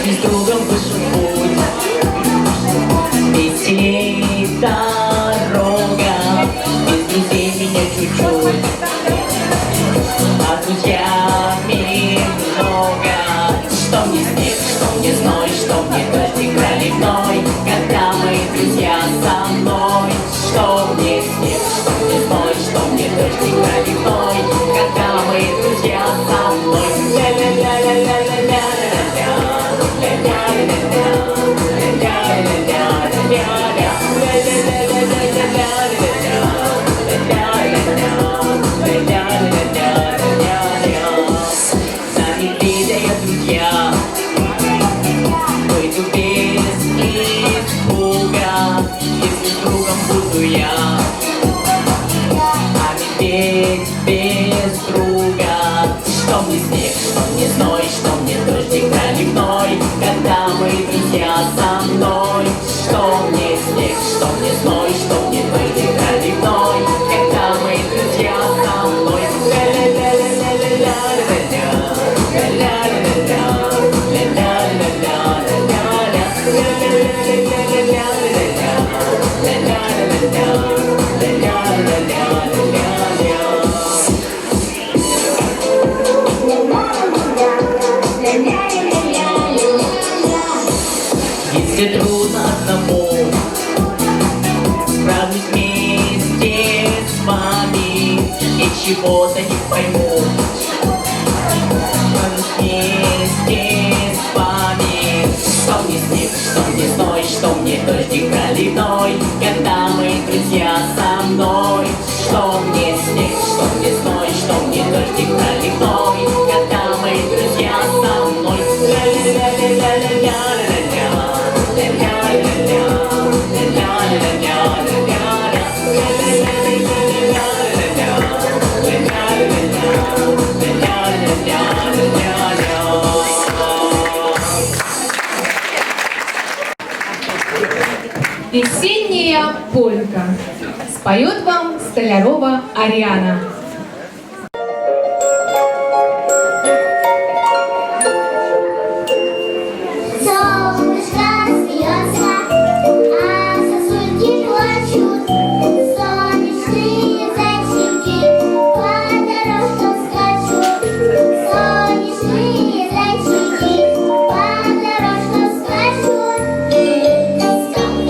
С другом вышел путь, веселей дорога, без друзей меня чуть-чуть, а с друзьями много. Что мне снег, что мне зной, что мне дождик проливной, когда мои друзья со мной. Что мне снег, что мне зной, что мне дождик проливной, когда мои друзья со мной. Ля-ля-ля-ля-ля-ля-ля-ля-ля. Выйду без испуга, если с другом буду я. А медведь без друга. Что мне снег, что мне зной, что мне дождик проливной, когда мои друзья со мной. Что мне снег, что мне зной, что мне дождик проливной, когда мои друзья со мной. Ля-ля-ля-ля-ля-ля-ля-ля, ля-ля-ля-ля, ля-ля-ля-ля-ля-ля, ля-ля-ля-ля-ля-ля-ля, ля-ля-ля-ля, ля-ля-ля-ля-ля-ля. Если трудно одному, справлюсь вместе с вами и чего-то не пойму. Справлюсь вместе с вами. Что мне снег, что мне зной, что мне дождик проливной, когда мои друзья со мной. Что мне снег, что мне зной, что мне дождик проливной, когда мои друзья со мной. Ля-ля-ля-ля-ля-ля-ля-ля, ля-ля-ля-ля, ля-ля-ля-ля-ля-ля, ля-ля-ля-ля-ля-ля-ля, ля-ля-ля-ля, ля-ля-ля-ля-ля-ля. Весенняя полька. Споет вам Столярова Ариана. Солнышко смеется, а сосульки плачут. Солнечные зайчики по дорожкам скачут. Солнечные зайчики по дорожкам скачут. Скок, скок, скок, скок.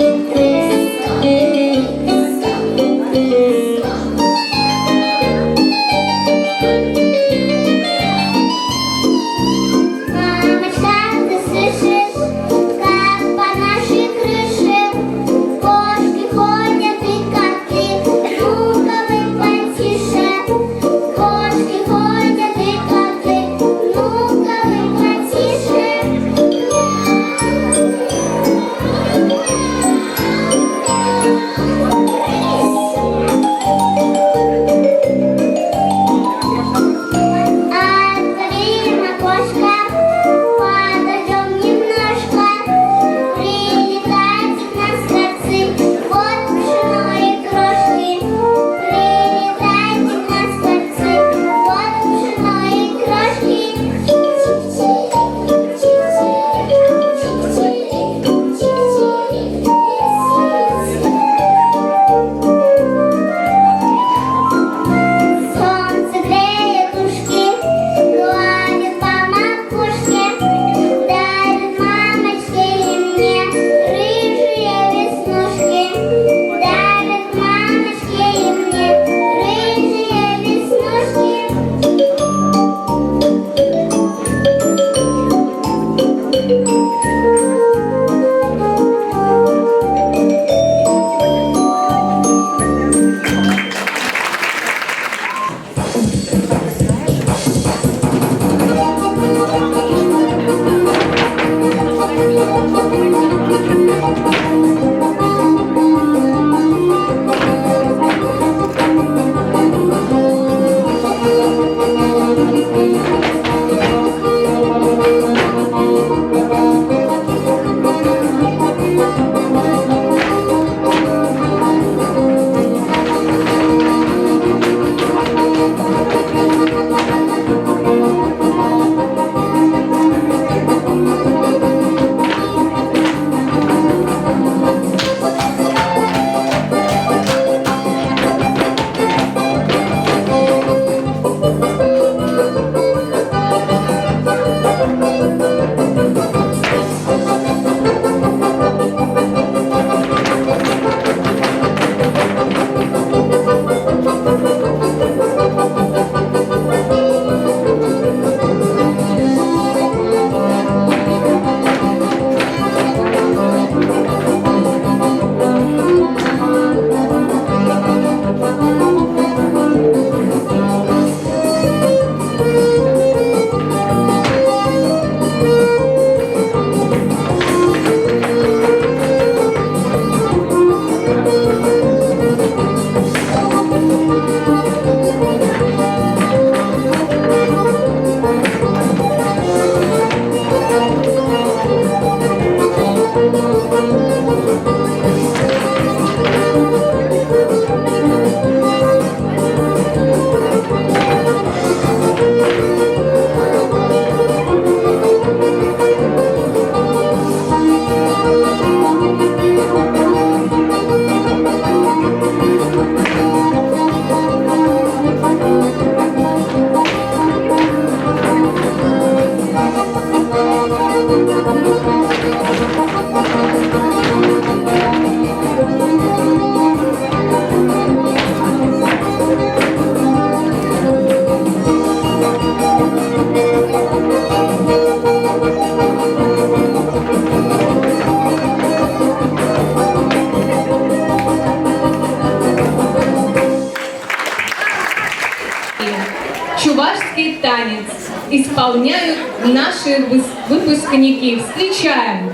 исполняют наши выпускники. Встречаем!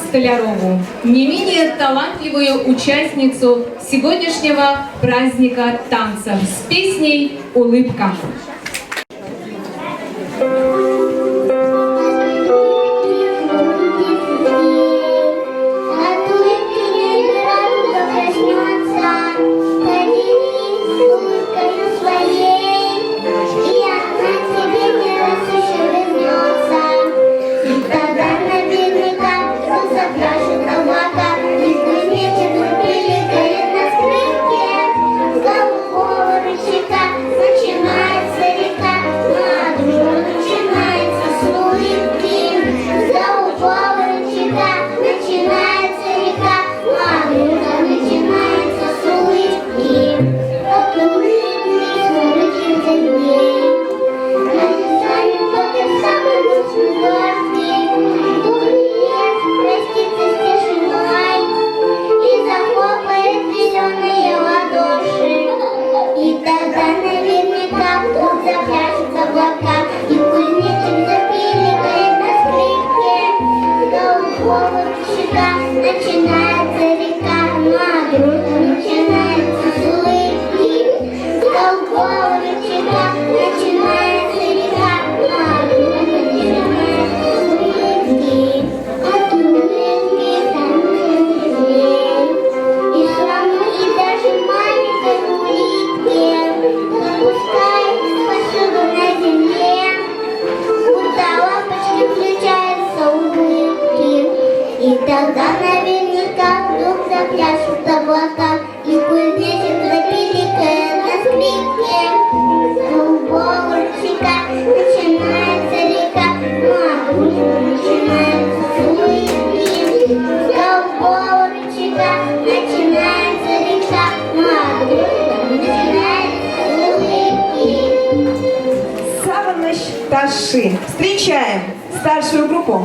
Столярову, не менее талантливую участницу сегодняшнего праздника танцев с песней «Улыбка». От улыбки мир радуга проснется, Поделись улыбкою своей, И она тебе не раз еще вернется. И тогда наверняка вдруг запляшут облака, И кузнечик запиликает на скрипке. С голубого ручейка начинается река, ну а дружба начинается с улыбки. С голубого ручейка начинается река, ну а дружба начинается с улыбки. От улыбки сворачивается дней. Наши с вами пока самый грустный дождик. Добрый лес простится с тишиной и захлопает зеленые ладоши. И тогда наверняка вдруг запляшут облака, И кузнечик запиликает на скрипке. С голубого ручейка начинается река, ну а дружба начинается с улыбки. С голубого ручейка начинается река, ну а дружба начинается с улыбки. От улыбки танцует зверь. И слону, и даже маленькой улитке Запускается повсюду на земле, Будто лампочки включаются улыбки. И тогда наверняка вдруг запляшут облака, И кузнечик запиликает на скрипке. С голубого ручейка начинается река, Ну а дружба начинается с улыбки. С голубого ручейка начинается река, ну а дружба начинается с улыбки. Саваныҫ ташши. Встречаем старшую группу.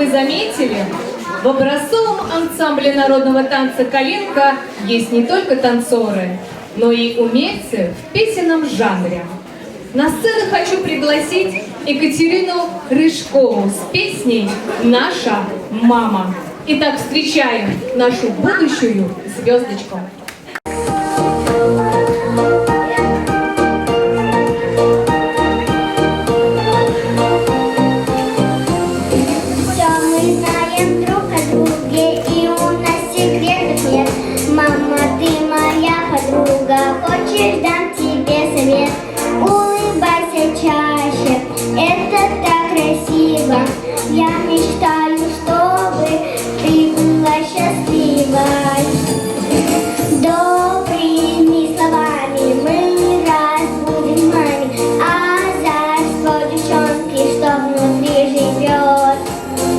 вы заметили, в образцовом ансамбле народного танца «Калинка» есть не только танцоры, но и умельцы в песенном жанре. На сцену хочу пригласить Екатерину Рыжкову с песней «Наша мама». Итак, встречаем нашу будущую звездочку. Все мы знаем друг о друге, и у нас секретов нет. Мама, ты моя подруга, хочешь, дам тебе совет. Улыбайся чаще, это так красиво. Я мечтаю, чтобы ты была счастливой. Добрыми словами мы разбудим маме, озорство девчонки, что внутри живет.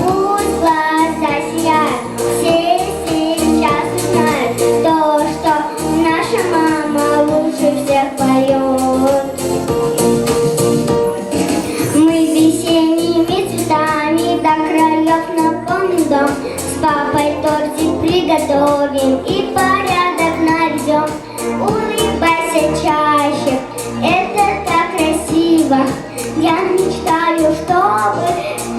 Пусть глаза сияют, все сейчас узнают то, что наша мама лучше всех поет. Мы весенними цветами до краев наполним дом. С папой тортик приготовим и порядок наведем. Улыбайся чаще, это так красиво. Я мечтаю, чтобы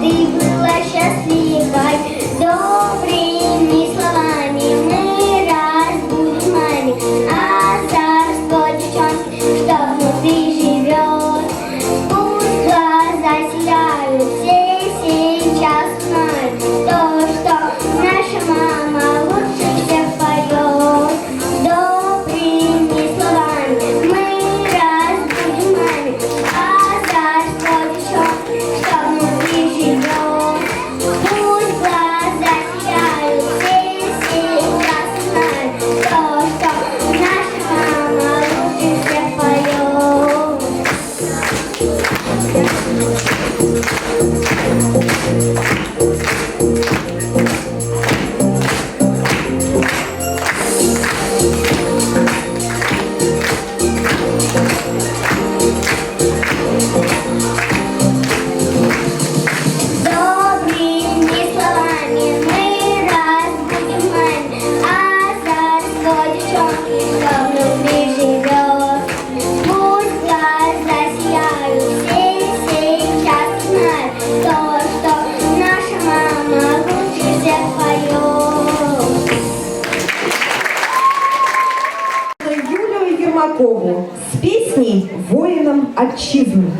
ты была счастливой. Добрыми словами мы разбудим маме озорство девчонки, что внутри живет. Пусть глаза сияют, все сейчас знают то, что наша мама лучше всех поет. Добрыми словами мы разбудим маме озорство девчонки, что внутри живет. Пусть глаза сияют, все сейчас знают то, что наша мама лучше всех поет. Добрыми словами мы разбудим маме озорство девчонки, что внутри живет. Пусть глаза сияют, все сейчас знают то, что наша мама лучше всех поет. Юлию Ермакову с песней «Воинам отчизны».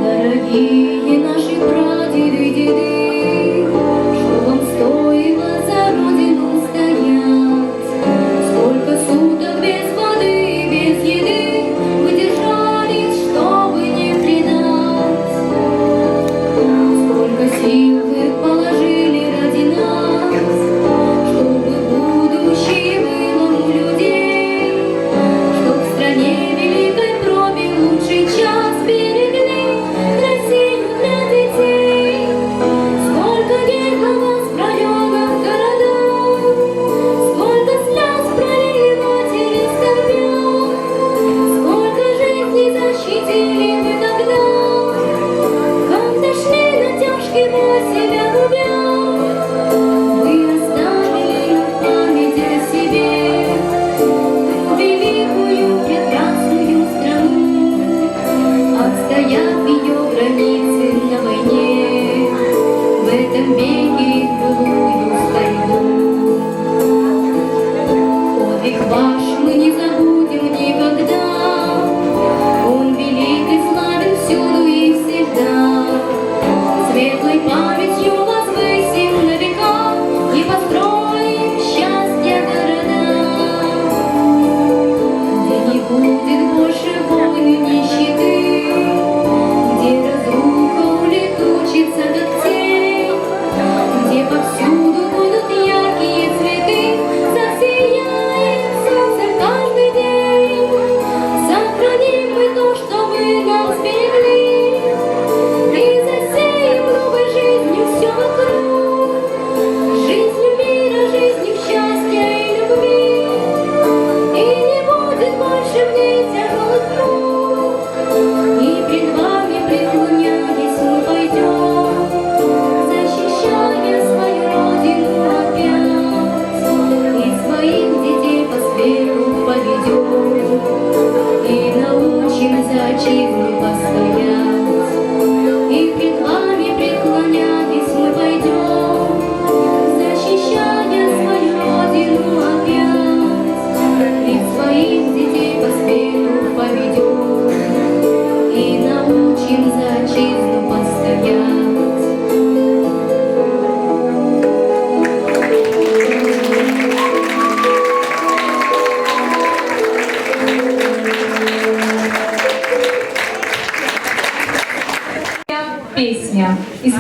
Дорогие наши прадеды, деды, что вам стоило за родину стоять? Сколько суток без воды, без еды вы держались, чтобы не предать? Сколько сил вы положили ради нас?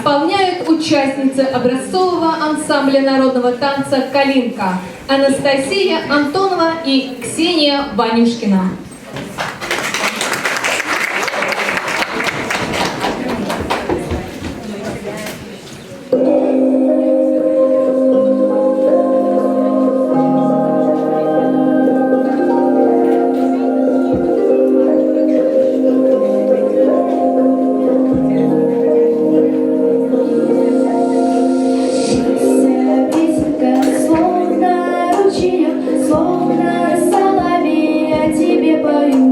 Исполняют участницы образцового ансамбля народного танца «Калинка» Анастасия Антонова и Ксения Ванюшкина. Песенка, словно ручеек, словно соловей, я тебе пою.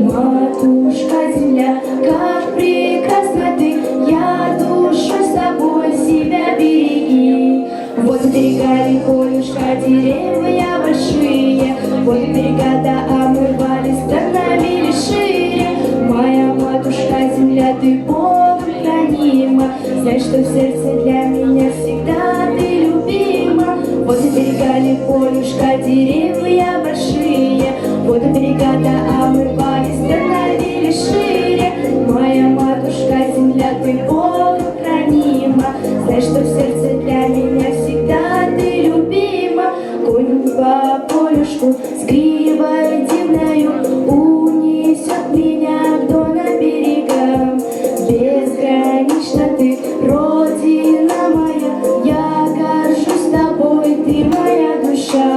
Матушка земля, как прекрасна ты, я душой с тобой себя береги. Вот берега реколюшка, деревья большие, вот берега да омывались, становились шире. Моя матушка земля, ты Богом хранима, знай, что в сердце для меня всегда ты любима. Вот берега полюшка, деревья большие, вот берега да омывались, становились шире. Моя матушка земля, ты Богом хранима, знай, что в сердце для меня всегда ты любима. Конь по полюшку с гривой дивною унесет меня к на берегам. Безгранично ты, Родина моя, я горжусь тобой, ты моя душа.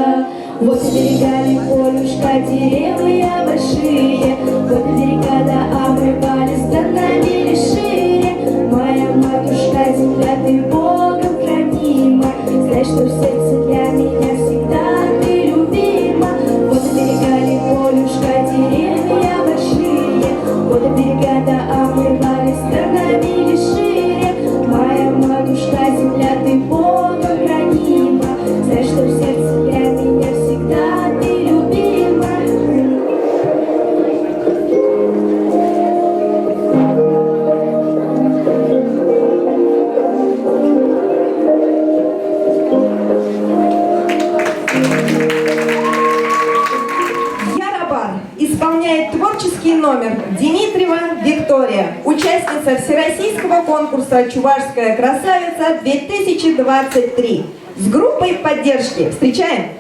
Вот берега полюшка, деревья большие, вот берега да омывались, становились шире. Моя матушка земля, ты Богом хранима, знай, что в сердце для меня всегда ты любима. Вот берега полюшка, деревья большие, вот берега да омывались, становились шире. Моя матушка земля, ты Богом хранима, знай, что в сердце для меня всегда ты любима. Ярабар исполняет творческий номер Дмитриева Виктория, участница Всероссийского конкурса «Чувашская красавица-2023». С группой поддержки. Встречаем!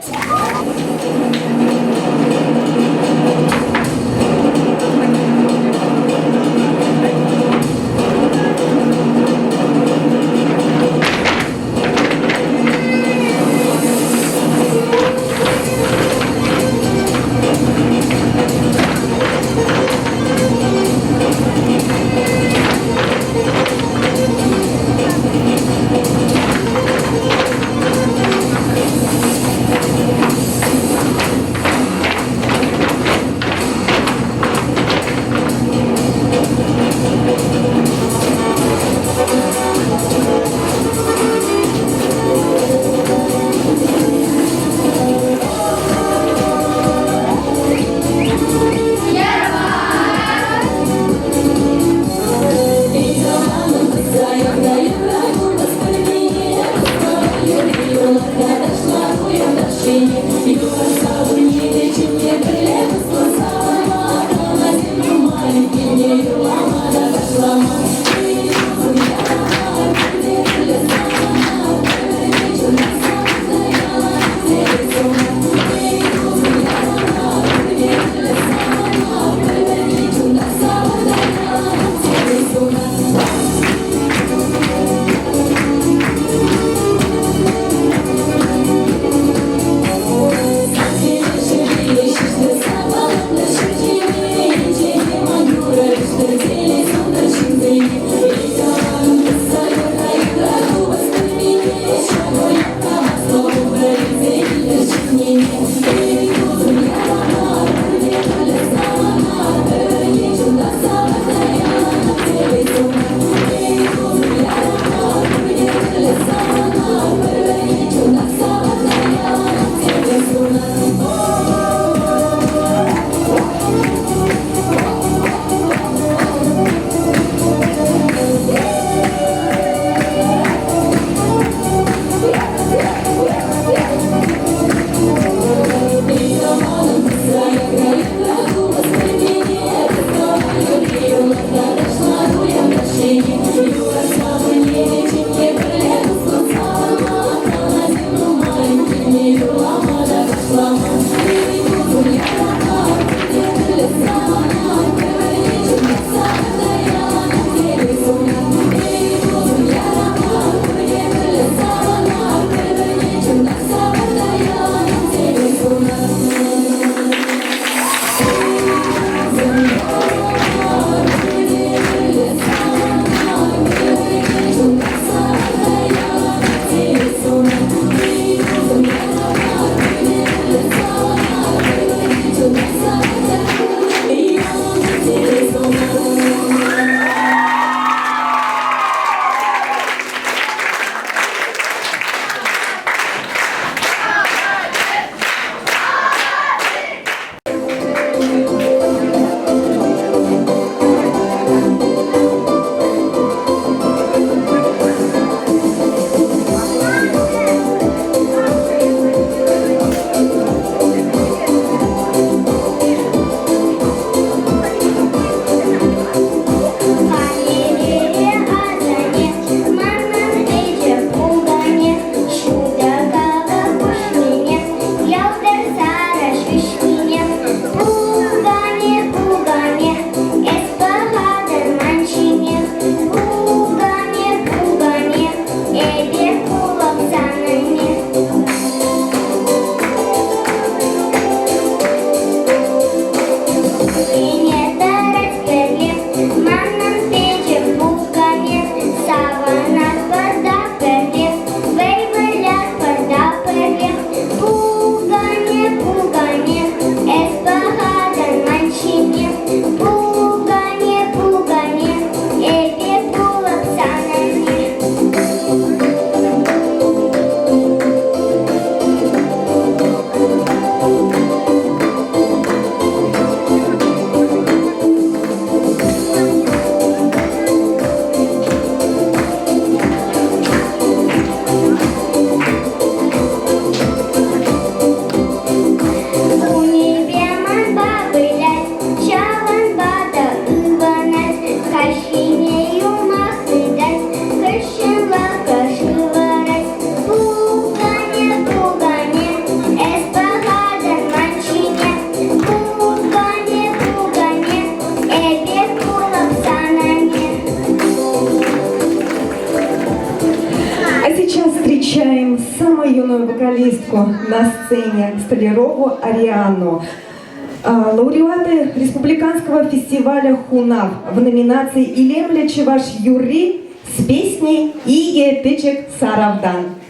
Встречаем самую юную вокалистку на сцене Столярову Ариану. Лауреаты республиканского фестиваля «Хунав» в номинации «Илемле Чеваш Юрри» с песней «Иге Печек Саравдан».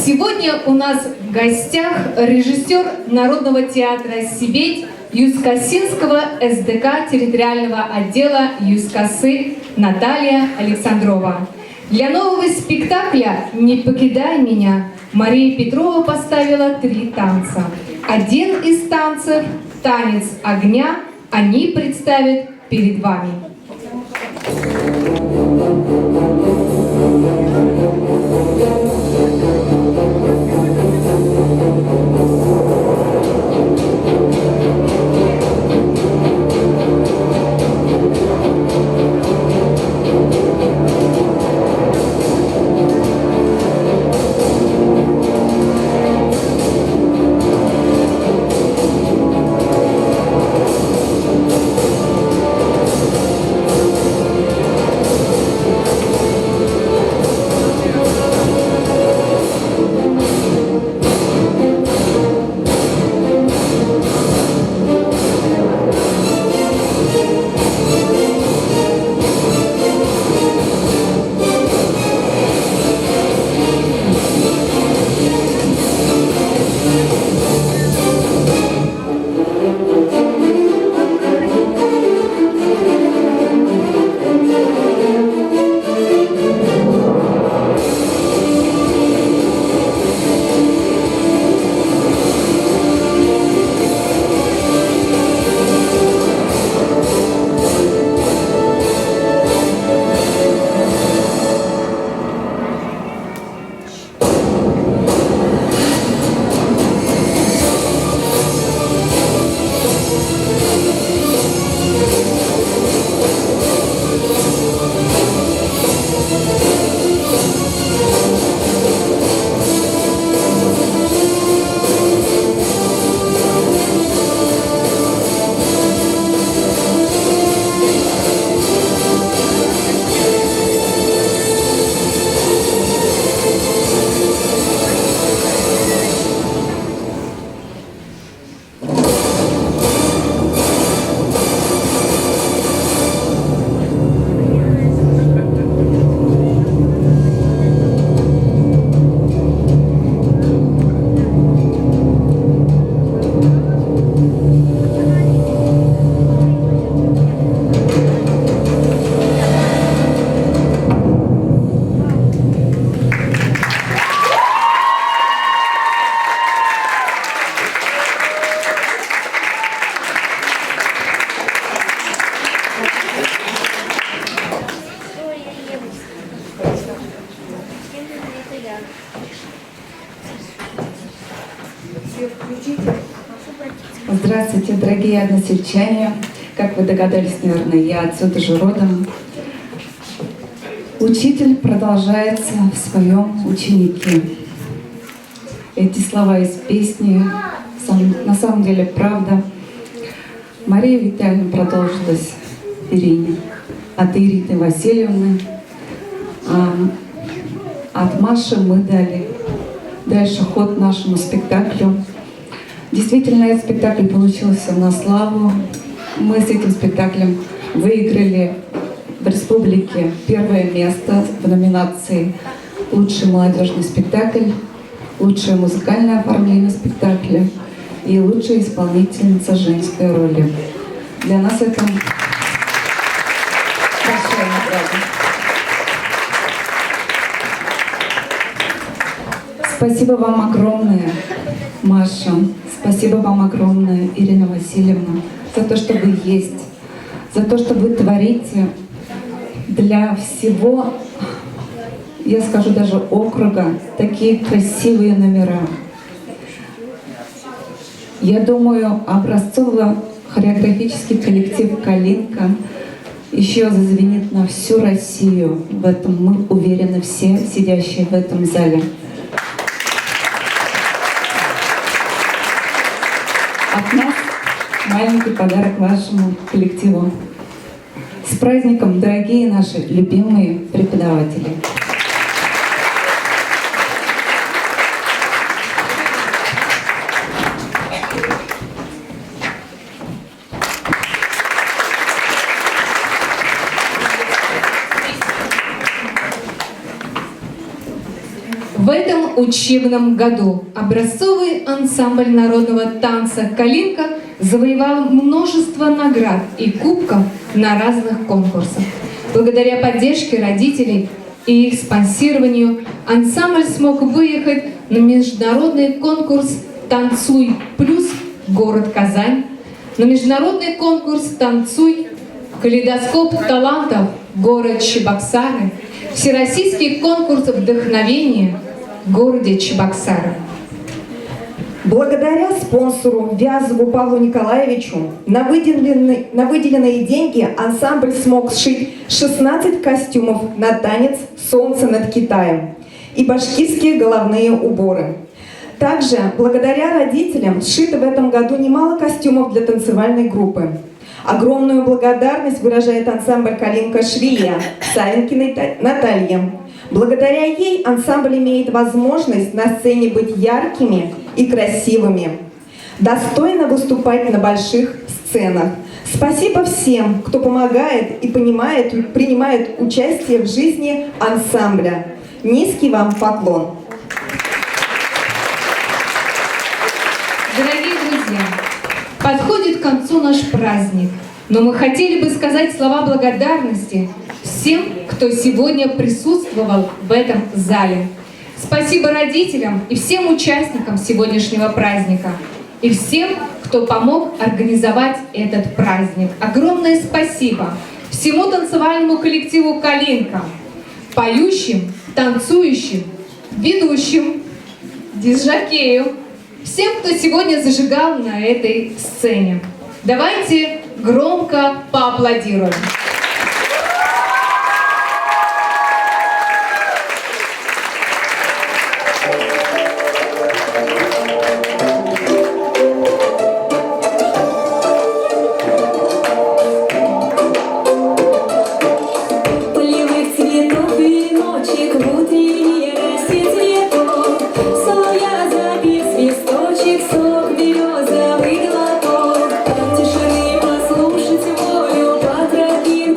Сегодня у нас в гостях режиссер Народного театра «Сибеть» Юскасинского СДК территориального отдела Юскасы Наталья Александрова. Для нового спектакля «Не покидай меня» Мария Петрова поставила три танца. Один из танцев «Танец огня» они представят перед вами. Здравствуйте, дорогие односельчане. Как вы догадались, наверное, я отсюда же родом. Учитель продолжается в своем ученике. Эти слова из песни на самом деле правда. Мария Витальевна продолжилась Ирине. От Ирины Васильевны, а от Маши мы дали дальше ход нашему спектаклю. Действительно, этот спектакль получился на славу. Мы с этим спектаклем выиграли в республике первое место в номинации «Лучший молодежный спектакль», «Лучшее музыкальное оформление спектакля» и «Лучшая исполнительница женской роли». Для нас это большая награда. Спасибо вам огромное, Маша. Спасибо вам огромное, Ирина Васильевна, за то, что вы есть, за то, что вы творите для всего, я скажу даже округа, такие красивые номера. Я думаю, образцово-хореографический коллектив «Калинка» еще зазвенит на всю Россию. В этом мы уверены все, сидящие в этом зале. От нас маленький подарок вашему коллективу. С праздником, дорогие наши любимые преподаватели! В этом учебном году образцовый ансамбль народного танца «Калинка» завоевал множество наград и кубков на разных конкурсах. Благодаря поддержке родителей и их спонсированию ансамбль смог выехать на международный конкурс «Танцуй плюс» город Казань, на международный конкурс «Танцуй» калейдоскоп талантов город Чебоксары, всероссийский конкурс вдохновения в городе Чебоксары. Благодаря спонсору Вязову Павлу Николаевичу на выделенные, на выделенные деньги ансамбль смог сшить 16 костюмов на танец «Солнце над Китаем» и башкирские головные уборы. Также, благодаря родителям, сшито в этом году немало костюмов для танцевальной группы. Огромную благодарность выражает ансамбль «Калинка Швея» Савинкиной Наталье. Благодаря ей ансамбль имеет возможность на сцене быть яркими и красивыми, достойно выступать на больших сценах. Спасибо всем, кто помогает и понимает, принимает участие в жизни ансамбля. Низкий вам поклон. Дорогие друзья, подходит к концу наш праздник, но мы хотели бы сказать слова благодарности всем, кто сегодня присутствовал в этом зале. Спасибо родителям и всем участникам сегодняшнего праздника, и всем, кто помог организовать этот праздник. Огромное спасибо всему танцевальному коллективу «Калинка», поющим, танцующим, ведущим, дисжокею, всем, кто сегодня зажигал на этой сцене. Давайте громко поаплодируем. Полевых цветов веночек в утренней росе цветов. Соловья запев свисточек, сок березовый глоток. Тишины послушать волю по тропинке.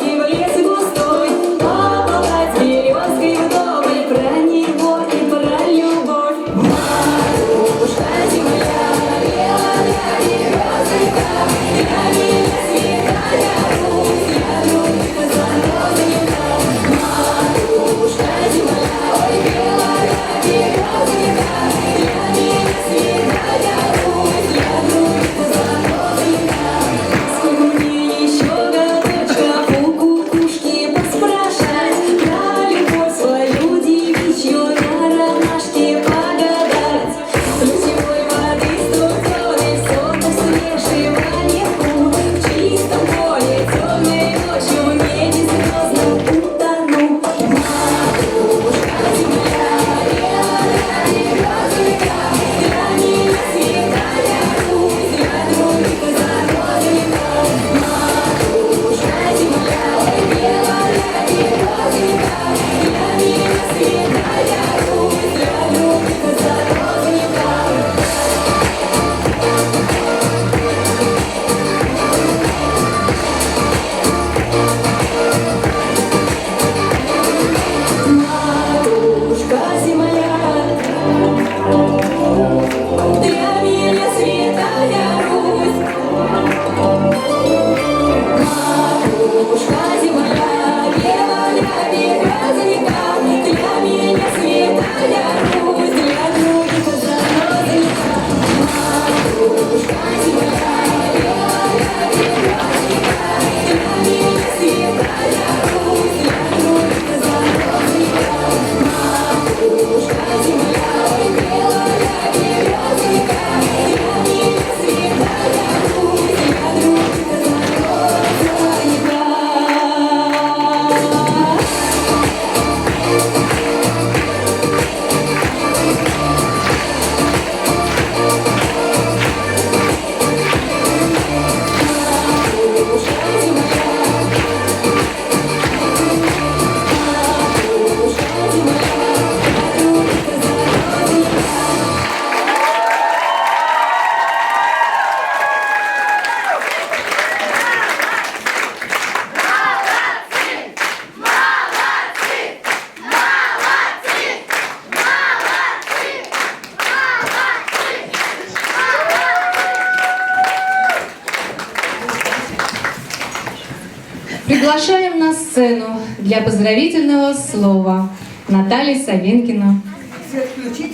Приглашаем на сцену для поздравительного слова Наталью Савинкину,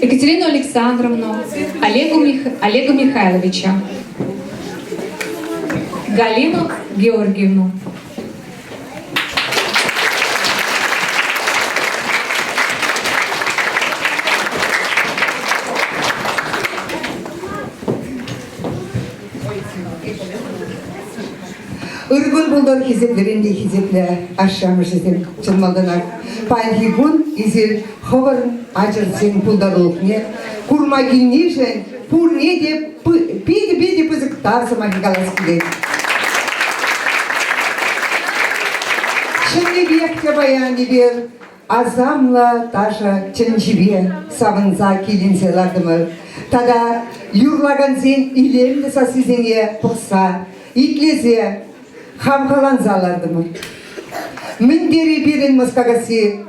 Екатерину Александровну, Олегу Мих... Олега Михайловича, Галину Георгиевну. Ыр кун пултӑр хисеплӗрен те хисеплӗ ашшӗ-амӑшӗсем чӑн малтанах. Паянхи кун эсир хӑвӑр ачӑрсен пултарулӑхне курма килнишӗн пурне те питӗ-питӗ пысӑк тав сӑмахӗ калас килет. Чӑннипех те паян эпир асамлӑ ташӑ тӗнчипе савӑнса киленсе лартӑмӑр. Тата юрлакансен илемлӗ сассисене пӑхса, итлесе, хавхаланса лартӑмӑр. Мӗн тери пирӗн Москакасси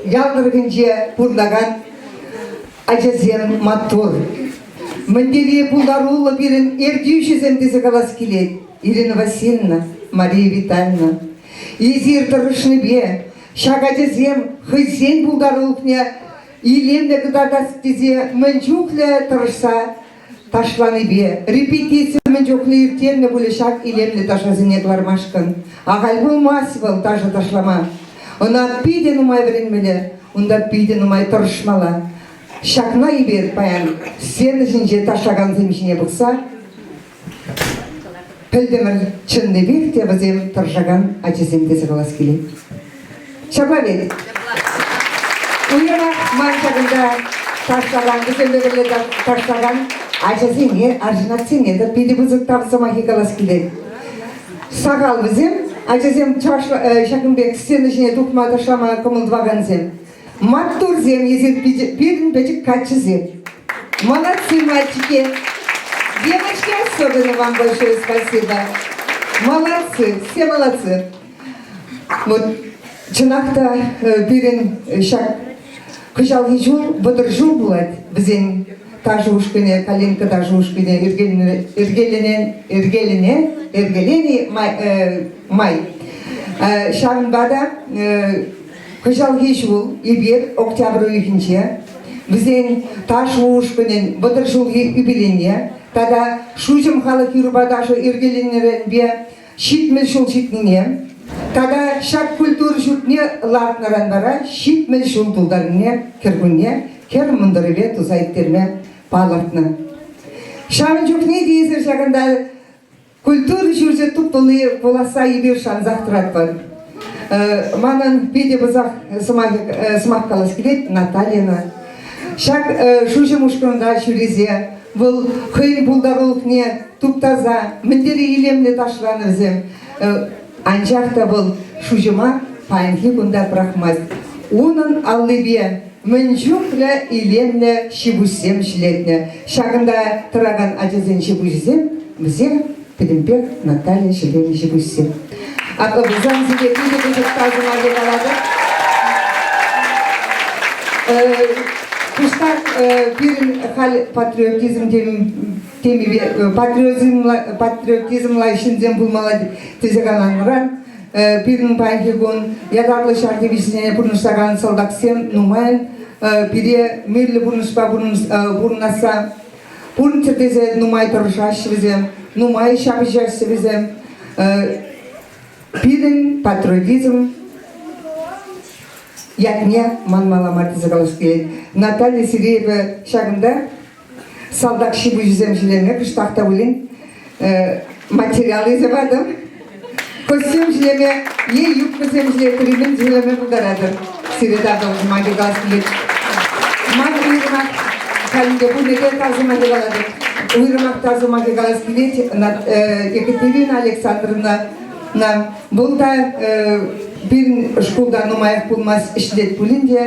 ял тӑрӑхӗнче пурӑнакан ачасем маттур. Мӗн тери пултаруллӑ пирӗн ертӳҫӗсем тесе калас килет Ирина Васильевна, Мария Витальевна. Эсир тӑрӑшнипе ҫак ачасем хӑйсен пултарулӑхне илемлӗ кӑтартас тесе мӗн чухлӗ тӑрӑшса ташланипе, репетици мӗн чухлӗ ирттернӗ пулӗ ҫак илемлӗ ташӑсене кӑлармашкӑн. Ахаль пулмасть вӑл ташӑ ташлама. Ӑна питӗ нумай вӗренмелле, унта питӗ нумай тӑрӑшмалла. Ҫакна эпир паян сцена ҫинче ташлакансем ҫине пӑхса Пӗлтӗмӗр, чӑннипех те вӗсем тӑрӑшакан ачасем тесе калас килет. Ҫапла вӗт. Уйрӑмах ман ҫакӑнта ташлакан, вӗсемпе пӗрле ташлакан ачасене, арҫынсене те питӗ пысӑк тав сӑмахӗ калас килет. Сахал вӗсем, ачасем чӑвашла ҫакӑн пек сцена ҫине тухма ташлама кӑмӑл тӑвакансем. Маттурсем эсир пирӗн пӗчӗк каччӑсем. Молодцы, мальчики! Девочки, особенно вам большое спасибо. Молодцы, все молодцы. Вот, чӑнах та пирӗн ҫак кӑҫалхи ҫул вӑтӑр ҫул пулать вӗсен ташӑ ушкӑнӗ, Калинка ташӑ ушкӑнӗ йӗркеленӗ май. Ҫавӑнпа та Кӑҫалхи ҫул эпир октябрь уйӑхӗнче вӗсен ташӑ ушкӑнӗн 30 ҫулхи юбилейне тата Шуҫӑм халӑх юрӑпа ташӑ йӗркеленнӗренпе 70 ҫул ҫитнине тата ҫак культура ҫуртне лартнӑран вара 70 ҫул тултарнине кӗркунне кӗр мӑнтӑрӗпе туса ирттерме палӑртнӑ. Ҫавӑн чухне те эсир ҫакӑнта Культура ҫурчӗ туптулли пуласса эпир шансах тӑратпӑр. Манӑн питӗ пысӑк сӑмах калас килет Натальяна. Ҫак шуҫӑм ушкӑнта ҫӳресе вӑл хӑйӗн пултарулӑхне туптаса мӗн тери илемлӗ ташланӑ вӗсем. Анчах та вӑл шуҫӑма паянхи кунта пӑрахмасть. Унӑн аллипе мӗн чухлӗ илемлӗ ҫипуҫсем ҫӗлетнӗ. Ҫакӑнта тӑракан ачасен ҫипуҫӗсем вӗсем пӗтӗмпех Наталья ҫӗленӗ ҫипуҫсем. Апла пулсан сире питӗ пысӑк тав сӑмахӗ калатӑп. Кӑштах пирӗн халь патриотизм темипе патриотизмла ҫынсем пулмалла тесе каланӑран пирӗн паянхи кун ятарлӑ ҫар тивӗҫӗсене пурнӑҫлакан салтаксем нумайӑн пире мирлӗ пурнӑҫпа пурӑнасса пурӑнччӑр тесе нумай тӑрӑшаҫҫӗ вӗсем, нумай ҫапӑҫаҫҫӗ вӗсем. Пирӗн патриотизм ятне манмалла мар тесе калас килет. Наталья Сиреева ҫакӑнта салтак ҫипуҫӗсем ҫӗлеме кӑштах та пулин материал илсе патӑм. Костюм ҫӗлеме е юбкӑсем ҫӗлеттермен ҫӗлеме пултаратӑр. Сире тав сӑмахӗ калас килет. Ман уйрӑмах халӗнче пурне те тав сӑмахӗ калатӑп. Уйрӑмах тав сӑмахӗ калас килет Екатерина Александровна вӑл та пирӗн шкулта нумаях пулмасть ӗҫлет пулин те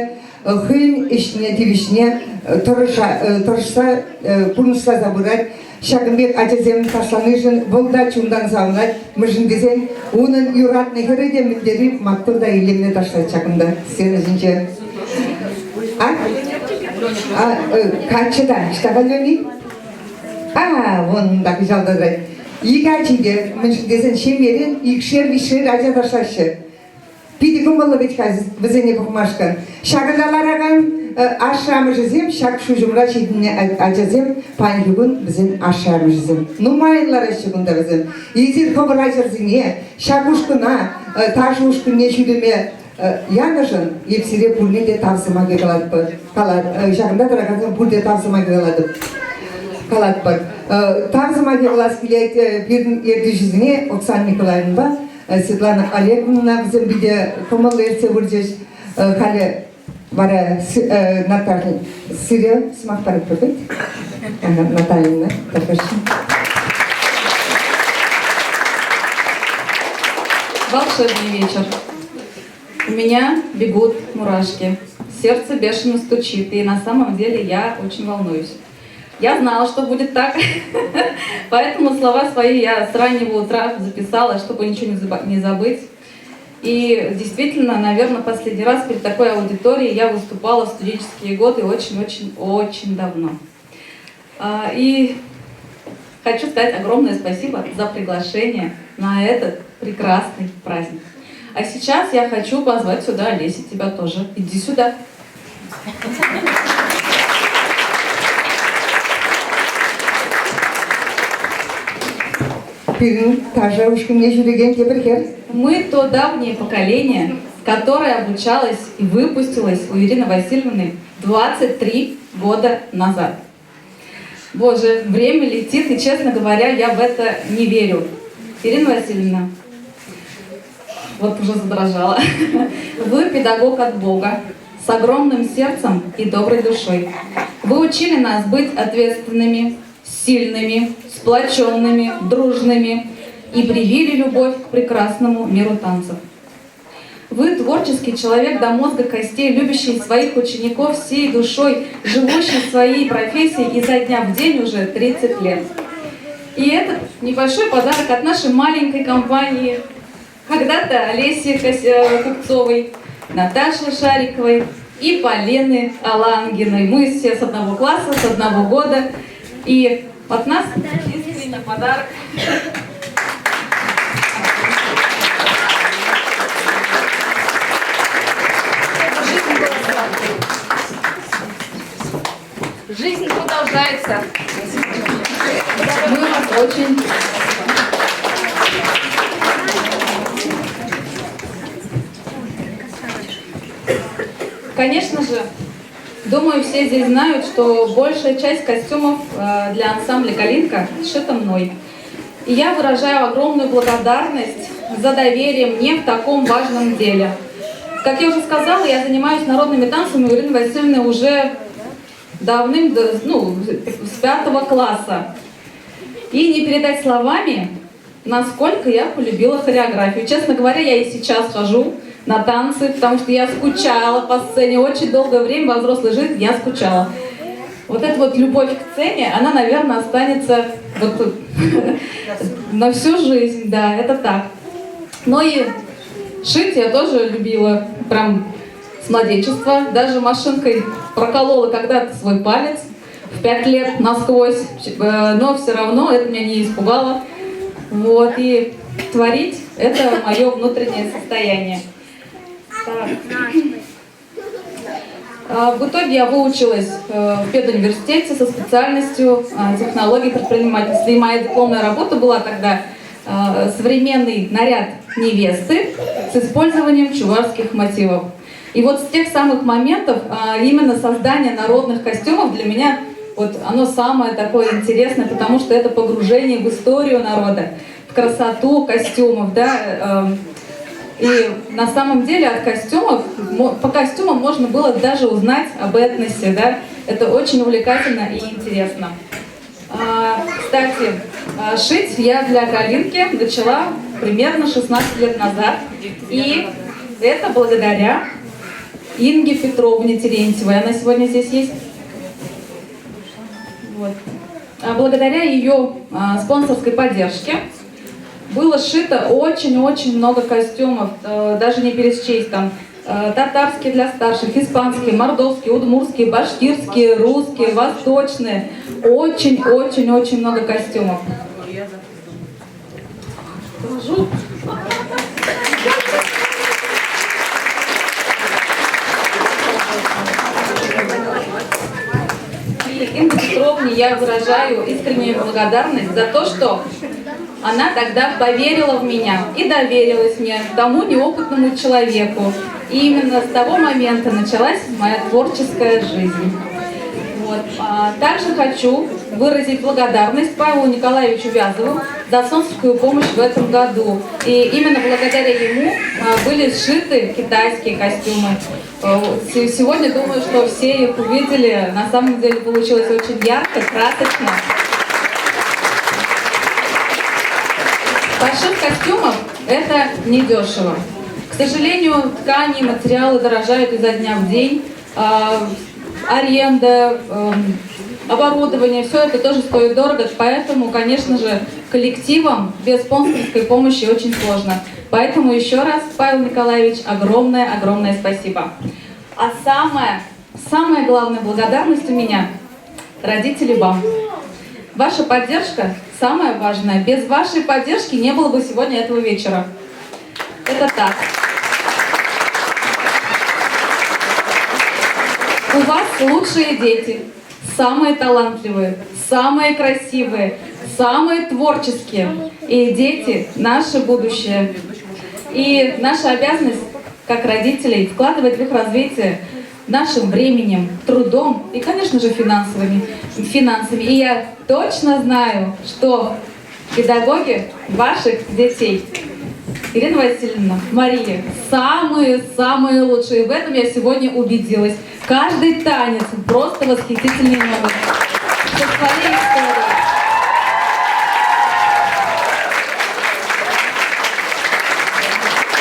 хӑйӗн ӗҫне, тивӗҫне тӑрӑшса пурнӑҫласа пырать. Ҫакӑн пек ачасем ташланишӗн вӑл та чунтан савӑнать. Мӗншӗн тесен унӑн юратнӑ хӗрӗ те мӗн тери маттур та илемлӗ ташлать ҫакӑнта сцена ҫинче. А? А, каччӑ та, ӑҫта Лени? А, вон унта кӑҫал тӑрать. Икӗ ачи те, мӗншӗн тесен ҫемьерен икшер-виҫшер ача ташлаҫҫӗ. Питӗ кӑмӑллӑ вӗт-ха вӗсене пӑхмашкӑн. Ҫакӑнта ларакан ашшӗ-амӑшӗсем ҫак шуҫӑмра ҫитӗннӗ ачасем паянхи кун вӗсен ашшӗ-амӑшӗсем. Нумайӑн лараҫҫӗ кунта вӗсем. Эсир хӑвӑр ачӑрсене ҫак ушкӑна, ташӑ ушкӑнне ҫӳреме янӑшӑн эп сире пурне те тав сӑмахӗ калатпӑр. Ҫакӑнта тӑракансем пурте тав сӑмахӗ калатӑп. Калатпӑр. Тав сӑмахӗ калас килет пирӗн ертӳҫӗсене Оксана Николаевнӑпа Светлана Олеговна вӗсем питӗ кӑмӑллӑ ертсе пычӗҫ. Халӗ вара Наталья сире сӑмах паратпӑр вӗт? Наталья, прошу. Волшебный вечер. У меня бегут мурашки, сердце бешено стучит, и на самом деле я очень волнуюсь. Я знала, что будет так, поэтому слова свои я с раннего утра записала, чтобы ничего не забыть. И действительно, наверное, последний раз перед такой аудиторией я выступала в студенческие годы очень-очень-очень давно. И хочу сказать огромное спасибо за приглашение на этот прекрасный праздник. А сейчас я хочу позвать сюда Олеся, тебя тоже. Иди сюда. Пирӗн ташӑ ушкӑнне ҫӳрекен тепӗр хӗр. Мы то давнее поколение, которое обучалось и выпустилось у Ирины Васильевны 23 года назад. Боже, время летит, и, честно говоря, я в это не верю. Ирина Васильевна, вот уже задрожала. Вы педагог от Бога, с огромным сердцем и доброй душой. Вы учили нас быть ответственными, сильными, сплоченными, дружными и привили любовь к прекрасному миру танцев. Вы творческий человек до мозга костей, любящий своих учеников всей душой, живущий своей профессией изо дня в день уже 30 лет. И этот небольшой подарок от нашей маленькой компании, когда-то Олеси Купцовой, Наташи Шариковой и Полены Алангиной. Мы все с одного класса, с одного года. И от нас искренний подарок. Жизнь продолжается. Мы вас очень Конечно же, думаю, все здесь знают, что большая часть костюмов для ансамбля «Калинка» сшита мной. И я выражаю огромную благодарность за доверие мне в таком важном деле. Как я уже сказала, я занимаюсь народными танцами у Ирины Васильевны уже давным, ну, с 5 класса. И не передать словами, насколько я полюбила хореографию. Честно говоря, я и сейчас хожу на танцы, потому что я скучала по сцене. Очень долгое время во взрослой жизни я скучала. Вот эта вот любовь к сцене, она, наверное, останется вот на всю жизнь, да, это так. Но и шить я тоже любила, прям с младенчества. Даже машинкой проколола когда-то свой палец в 5 лет насквозь, но все равно это меня не испугало. Вот, и творить — это мое внутреннее состояние. Так. В итоге я выучилась в педуниверситете со специальностью технологии предпринимательства. И моя дипломная работа была тогда «Современный наряд невесты с использованием чувашских мотивов». И вот с тех самых моментов именно создание народных костюмов для меня вот оно самое такое интересное, потому что это погружение в историю народа, в красоту костюмов, да. И на самом деле от костюмов, по костюмам можно было даже узнать об этносе, да. Это очень увлекательно и интересно. Кстати, шить я для Калинки начала примерно 16 лет назад. И это благодаря Инге Петровне Терентьевой. Она сегодня здесь есть. Вот. Благодаря ее спонсорской поддержке было сшито очень-очень много костюмов, даже не пересчесть, там татарские для старших, испанские, мордовские, удмуртские, башкирские, русские, восточные. Очень-очень-очень много костюмов. дружу. И Инге Петровне я выражаю искреннюю благодарность за то, что она тогда поверила в меня и доверилась мне, тому неопытному человеку. И именно с того момента началась моя творческая жизнь. Вот. А также хочу выразить благодарность Павлу Николаевичу Вязову за спонсорскую помощь в этом году. И именно благодаря ему были сшиты китайские костюмы. Сегодня думаю, что все их увидели. На самом деле получилось очень ярко, красочно. Пошив костюмов – это недешево. К сожалению, ткани, материалы дорожают изо дня в день. Аренда, оборудование, все это тоже стоит дорого, поэтому, конечно же, коллективам без спонсорской помощи очень сложно. Поэтому еще раз, Павел Николаевич, огромное-огромное спасибо. А самая, самая главная благодарность у меня родители вам. Ваша поддержка самая важная. Без вашей поддержки не было бы сегодня этого вечера. Это так. У вас лучшие дети, самые талантливые, самые красивые, самые творческие. И дети – наше будущее. И наша обязанность, как родителей, вкладывать в их развитие нашим временем, трудом и, конечно же, финансовыми, финансами. И я точно знаю, что педагоги ваших детей, Ирина Васильевна, Мария, самые-самые лучшие. В этом я сегодня убедилась. Каждый танец просто восхитительный номер. Со своей историей.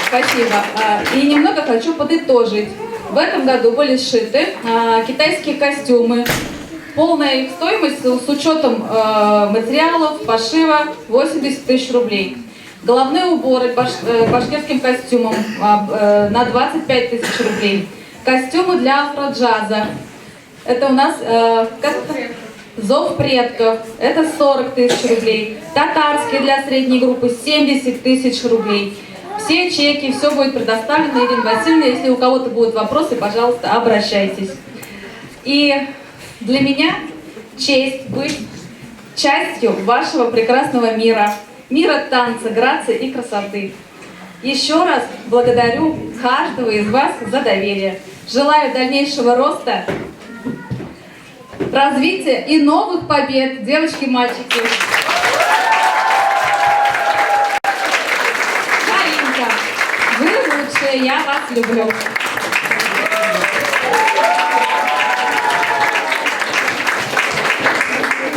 Спасибо. И немного хочу подытожить. В этом году были сшиты китайские костюмы. Полная их стоимость с учетом материалов, пошива 80 тысяч рублей. Головные уборы башкирским костюмом на 25 тысяч рублей. Костюмы для афроджаза. Это у нас как Зов предков. Это 40 тысяч рублей. Татарский для средней группы 70 тысяч рублей. Все чеки, все будет предоставлено Ирине Васильевне. Если у кого-то будут вопросы, пожалуйста, обращайтесь. И для меня честь быть частью вашего прекрасного мира. Мира танца, грации и красоты. Еще раз благодарю каждого из вас за доверие. Желаю дальнейшего роста, развития и новых побед, девочки и мальчики. Маринка, вы лучшие, я вас люблю.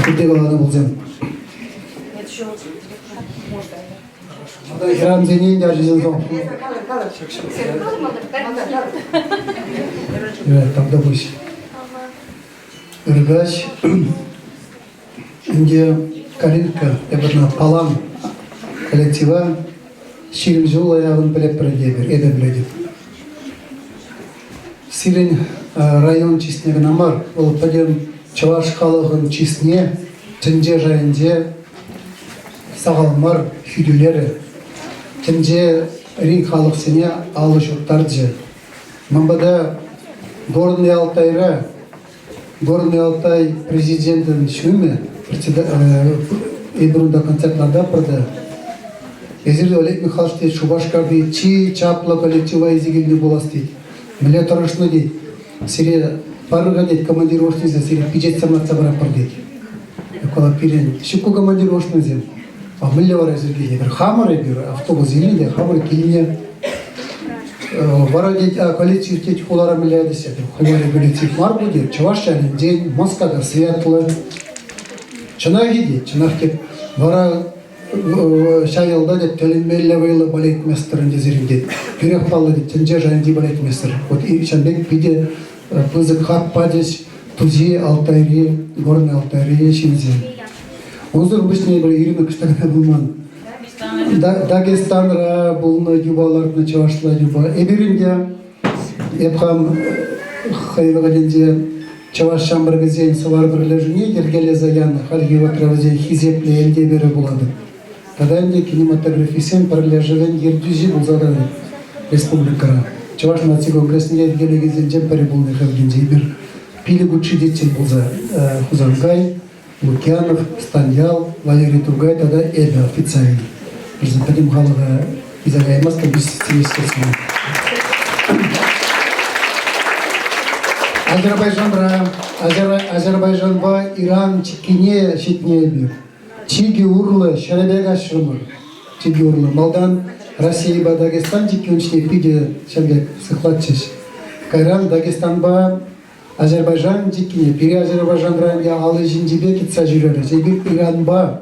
Пурте каланӑ пулсан. Хӗрарӑмсене те ачасен Тавта пуҫ. Ыркаҫ ӗнтӗ Калинка эпӗ Палан коллектива 20 ҫул аявӑн пӗлетпӗр ӗнтӗ эпир, эпӗ пӗлетӗп. Сирӗн район чысне кӑна мар, вӑл пӗтӗм чӑваш халӑхӑн чысне тӗнче шайӗнче сахал мар хӳтӗлерӗ. Тӗнчери халӑхсене алӑ ҫуттарчӗ. Ман пата Горный Алтайра Горный Алтай президентӑн ҫумӗ, эпир унта концерт лартатпӑр та, эсир Олег Михайлович тет, Шупашкарти чи чаплӑ коллектива илсе килнӗ пулас тет. Мӗнле тӑрӑшнӑ тет. Сире парӑр тет, командировочныйсем сире пичет самлатса паратпӑр тет. Кала пирӗн ҫук командировочныйсем. А мӗнле вара эсир килнӗ? Хамӑр эпир автобус илнӗ те хамӑр килнӗ. Вара тет, коллектив тет хулара мӗнле тесе. Хулари коллектив мар ку тет, чӑваш ялӗнчен Москва светло. Чӑнах-и тет, чӑнах тет. Вара ҫав ялта тет тӗлӗнмелле вӑйлӑ балетмейстер ӗнтӗ сирӗн тет. Тӳрех паллӑ тет, тӗнче шайӗнчи балетмейстер. Вот ҫавӑн пек питӗ пысӑк хак пачӗҫ Туҫи Алтайри, Горный Алтайри ҫынсем. Унсӑр пуҫне эпир Ирина кӑштах пулман. Дагестанра пулнӑ юпа лартнӑ чӑвашла юпа. Эпир ӗнтӗ эп хам хӑй вӑхӑтӗнче чӑваш ҫамрӑкӗсен сӑвар пӗрлешӳне йӗркелесе янӑ. Хальхи вӑхӑтра вӗсен хисеплӗ элтеперӗ пулатӑп. тата ӗнтӗ кинематографистсен пӗрлешӗвӗн ертӳҫи пулса тӑнӑ республикӑра. Чӑваш наци конгресне йӗркелекенсенчен пӗри пулнӑ хальхинче эпир пилӗк учредитель пулса Хусанкай, Лукьянов, Станьял, Валерий Тургай тата эпӗ официально. Вӗсем пӗтӗм халӑха илсе каймастӑп, естественно. Азербайджанра, Азербайджанпа Иран чиккине ҫитнӗ эпир. Чикӗ урлӑ ҫӗрӗпе каҫрӑмӑр. Чикӗ урлӑ. Малтан Российӑпа Дагестан чикки ун чухне питӗ ҫав пек сыхлатчӗҫ. Кайран Дагестанпа Азербайджан чиккине пире Азербайджанран ӗнтӗ алӑ ҫинчипе тытса ҫӳрерӗҫ. Эпир Иранпа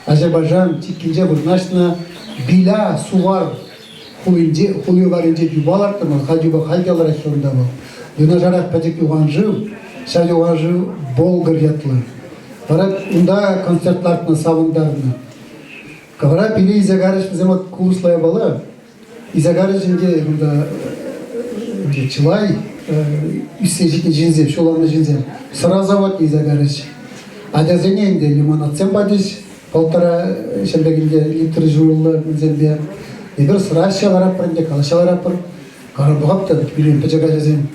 Азербайджан чиккинче вырнаҫнӑ Биля Сувар хулинче, хули варринче юпа лартрӑмӑр. Халь юпа халь те ларать унта вӑл. Юнашарах пӗчӗк юханшыв, ҫав юханшыв Болгар ятлӑ. Вара унта концерт лартнӑ, савӑнтарнӑ. Вара пире илсе карӗҫ вӗсем вот кулӑшла япала. Илсе карӗҫ ӗнтӗ кунта чылай ӳссе ҫитнӗ ҫынсем, ҫулланнӑ ҫынсем. Сӑра заводне илсе карӗҫ. Ачасене ӗнтӗ лимонадсем пачӗҫ, полтора ҫӗрпекӗнче литр ҫуллӑ мӗнсемпе. Эпир сӑра ӗҫсе ларатпӑр ӗнтӗ, калаҫса ларатпӑр. Кара пӑхап та пирӗн пӗчӗк ачасем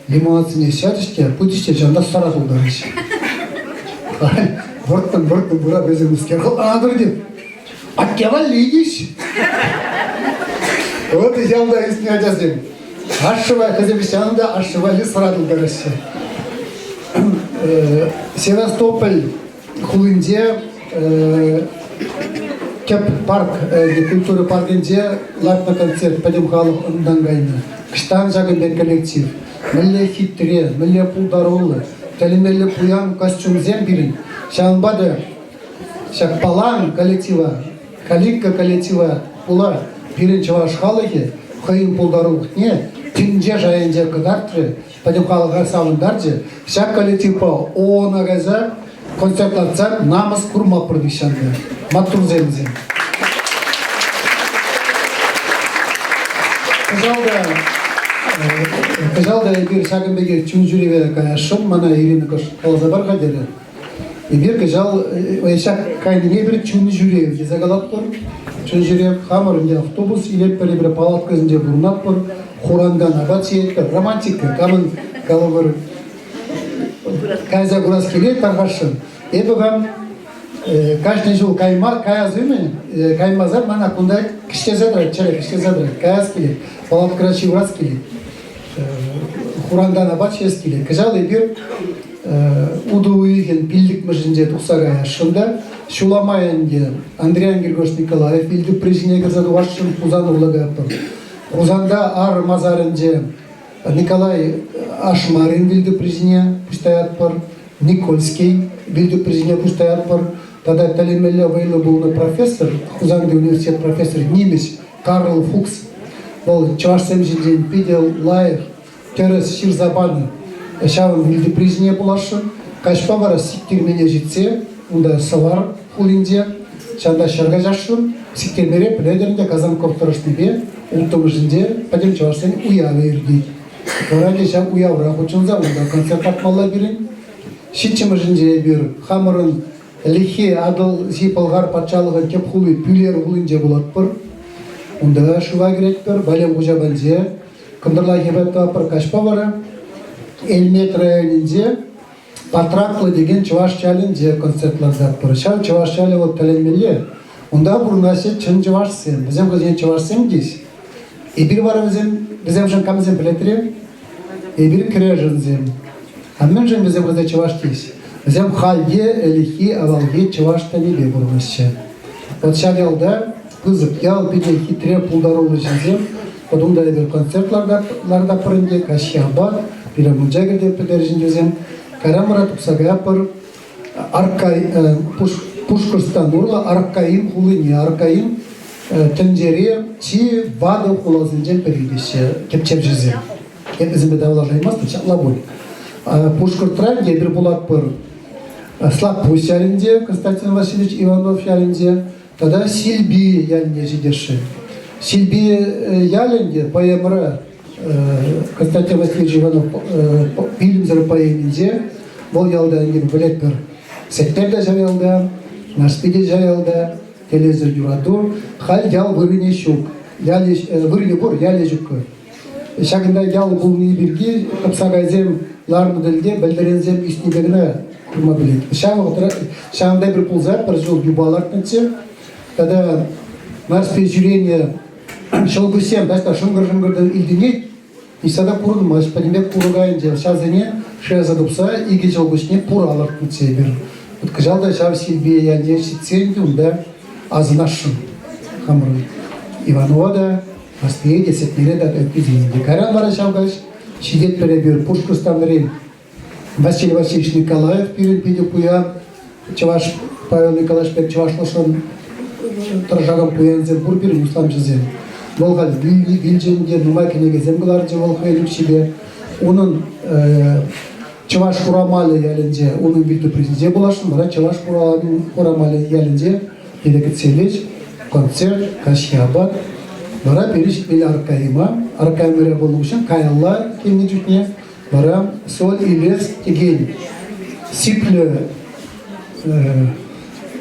лимонадсене ҫачӗҫ те, пычӗҫ те ҫавӑнта сӑра тултарӗҫ. Вӑрттӑн-вӑрттӑн пыра вӗсем хӑтланатӑр тет. Атте валли теҫ. Вот ялта ӳснӗ ачасем. Ашшӗ хӑйсем ҫавӑнта ашшӗ валли сӑра тултараҫҫӗ. Севастополь хулинче тӗп парк, культура паркӗнче лартнӑ концерт пӗтӗм халӑх ӑнтан кайнӑ. Кӑҫтан ҫакӑн пек коллектив. Мӗнле хитре, мӗнле пултаруллӑ, тӗлӗнмелле пуян костюмсем пирӗн. Ҫавӑнпа та ҫак Палан коллектива, Калинка коллектива пула пирӗн чӑваш халӑхӗ хӑйӗн пултарулӑхне тӗнче шайӗнче кӑтартрӗ, пӗтӗм халӑха савӑнтарчӗ. Ҫак коллективпа ООНа кайса концерт лартса намӑс курмаппӑр нихҫан та. Маттурсем вӗсем. Кӑҫал та кӑҫал та эпир ҫакӑн пекех чун ҫӳреве каясшӑн. Мана Ирина каласа пар-ха терӗ. Эпир кӑҫал ҫак кайнине эпир чун ҫӳрев тесе калатпӑр. Чун ҫӳрев хамӑр ӗнтӗ автобус илетпӗр, эпир палаткӑсенче пурӑнатпӑр, хурантан апат ҫиетпӗр. Романтика, камӑн калӑпӑр, кайса курас килет тархасшӑн. Эпӗ хам кашни ҫул кайма, каяс умӗн, каймасан мана кунта кӗҫтесе тӑрать, чӗре кӗҫтесе тӑрать, каяс килет, палаткӑра ҫывӑрас килет, хурантан апат ҫиес килет. Кӑҫал эпир утӑ уйӑхӗн пиллӗкмӗшӗнче тухса каясшӑн та ҫула май ӗнтӗ Андриян Григорьевич Николаев вилтӑпри ҫине кӗрсе тухасшӑн Хусан урлӑ каятпӑр. Хусанта Ар масарӗнче Николай Ашмарин вилтӑпри ҫине пуҫтаятпӑр, Никольский вилтӑпри ҫине пуҫтаятпӑр. Тата тӗлӗнмелле вӑйлӑ пулнӑ профессор, Хусанти университет профессорӗ нимӗҫ Карл Фукс. Вӑл чӑвашсем ҫинчен питӗ лайӑх тӗрӗс ҫырса панӑ. Ҫавӑн вилтӑпри ҫине пуласшӑн. Каҫпа вара Сиктӗрмене ҫитсе, унта Сӑвар хулинче, ҫавӑнта ҫӗр каҫасшӑн. Сиктӗрмере пӗлетӗр ӗнтӗ Казанков тӑрӑшнипе улттӑмӗшӗнче пӗтӗм чӑвашсен уявӗ иртет. Вара те ҫав уявра хутшӑнса унта концерт лартмалла пирӗн. Ҫиччӗмӗшӗнче эпир хамӑрӑн ӗлӗкхи Атӑлҫи Пӑлхар патшалӑхӑн тӗп хули Пӳлер хулинче пулатпӑр. Унта шыва кӗретпӗр, Валем хуҫапанче. Кӑнтӑрлахи тӑватпӑр каҫпа вара Элмет районӗнче Патраклӑ текен чӑваш ялӗнче концерт лартатпӑр. Ҫав чӑваш ялӗ вӑл тӗлӗнмелле. Унта пурӑнаҫҫӗ чӑн чӑвашсем. Вӗсем хӑйсене чӑвашсем теҫ. Эпир вара вӗсем, вӗсемшӗн камсем пӗлетре? Эпир кӗрешӗнсем. А мӗншӗн вӗсем хӑйсене чӑваш теҫ? Вӗсем хальте ӗлӗкхи авалхи чӑваш тӗнӗпе пурӑнаҫҫӗ. Вот ҫав ялта пысӑк ял, питӗ хитре пултаруллӑ ҫынсем. Вот унта эпир концерт лартатпӑр ӗнтӗ, каҫхи апат, пире мунча кӗртетпӗр ҫынсем. Кайран вара тухса каятпӑр Аркай, Пушкӑртстан урлӑ Аркаим хулине. Аркаим тӗнчере чи ватӑ хуласенчен пӗри теҫҫӗ тӗпчевҫӗсем. Эп вӗсемпе тавлашаймастӑп, ҫапла пуль. Пушкӑртра эпир пулатпӑр Слакпуҫ ялӗнче, Константин Васильевич Иванов ялӗнче тата Силпи ялне ҫитесшӗн. Силпи ялӗнче поэмӑра Константин Васильевич Иванов вилӗмсӗр поэминче вӑл ялта ӗнтӗ пӗлетпӗр. Сектер те ҫав ялта, Нарспи те ҫав ялта. Телейсӗр юрату. Халь ял вырӑнӗ ҫук. Ялӗ, вырӑнӗ пур, ялӗ ҫуккӑ. Ҫакӑнта ял пулни пирки кӑпсакайсем ларнӑ тӗлте пӗлтӗренсем ӳснипе кӑна курма пӗлет. Ҫав вӑхӑтра ҫавӑнта пӗр пулса пӗр ҫул юпа лартнӑччӗ. Тата Нарспи ҫӳренӗ ҫӑлкуҫсем таҫта шӑнкӑр-шӑнкӑр илтӗнет. Ниҫта та курӑнмасть, пӗтӗмпех курӑк айӗнче. Ҫавсене шыраса тупса икӗ ҫӑлкуҫне пура лартнӑччӗ эпир. Вот кӑҫал та ҫав Силпи ялне ҫитсен те унта асӑнасшӑн хамӑрӑн Иванова та, Нарспие те, Сетнере те, ыттисене те. Кайран вара ҫав каҫ ҫитетпӗр эпир Пушкӑртстанри Василий Васильевич Николаев пирӗн питӗ пуян чӑваш Павел Николаевич пек чӑвашлӑхшӑн тӑрӑшакан пуянсем пур пирӗн усламҫӑсем. Вӑл халь вилчӗ ӗнтӗ, нумай кӗнекесем кӑларчӗ вӑл хӑйӗн укҫипе. Унӑн Чӑваш Хурамалӗ ялӗнче унӑн вилтӑприсенче пуласшӑн, вара Чӑваш Хурамалӗ ялӗнче пире кӗтсе илет. Концерт, каҫхи апат. Вара пире ҫитмелле Аркаима. Аркаимре пулнӑ хыҫҫӑн каялла килнӗ чухне Вара соль илес текен сиплӗ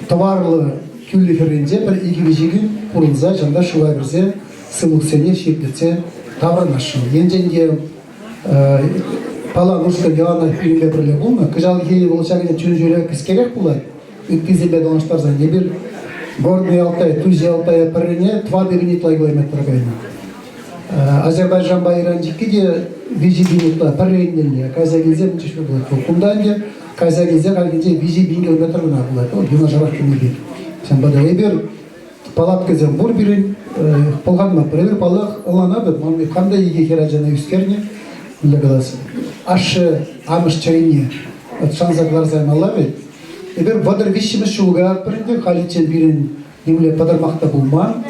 тӑварлӑ кӳлӗ хӗрринче пӗр икӗ-виҫӗ кун пурӑнса ҫавна шыва кӗрсе сывлӑхсене ҫирӗплетсе таврӑнасшӑн. Енчен те Палан ушкӑн яланах пирӗнпе пӗрле пулнӑ, кӑҫалхи вӑл ҫакӑн чун-чӗре кӗскерех пулать. Ыттисемпе танлаштарсан эпир Горный Алтай, Туҫи Алтая пӗррене тӑватӑ ытла километр кайнӑ. Азербайджанпа Иран чикки те 3000 ытла пӗр еннелле кайса килсе мӗн чухлӗ пулать. Кунта ӗнтӗ кайса килсе хальхинче 3000 километр кӑна пулать. Вӑл юнашарах килнӗ пек. Ҫавӑнпа та эпир палаткӑсем пур пирӗн, пӑлханмастпӑр. Эпир, паллах, ӑнланатӑп, ман хам та икӗ хӗрачана ӳстернӗ, мӗнле калас, ашшӗ амӑш чӗрине шанса кӑларса ямалла вӗт. Эпир 33-мӗш ҫул каятпӑр ӗнтӗ, халиччен пирӗн нимле пӑтӑрмах та пулман.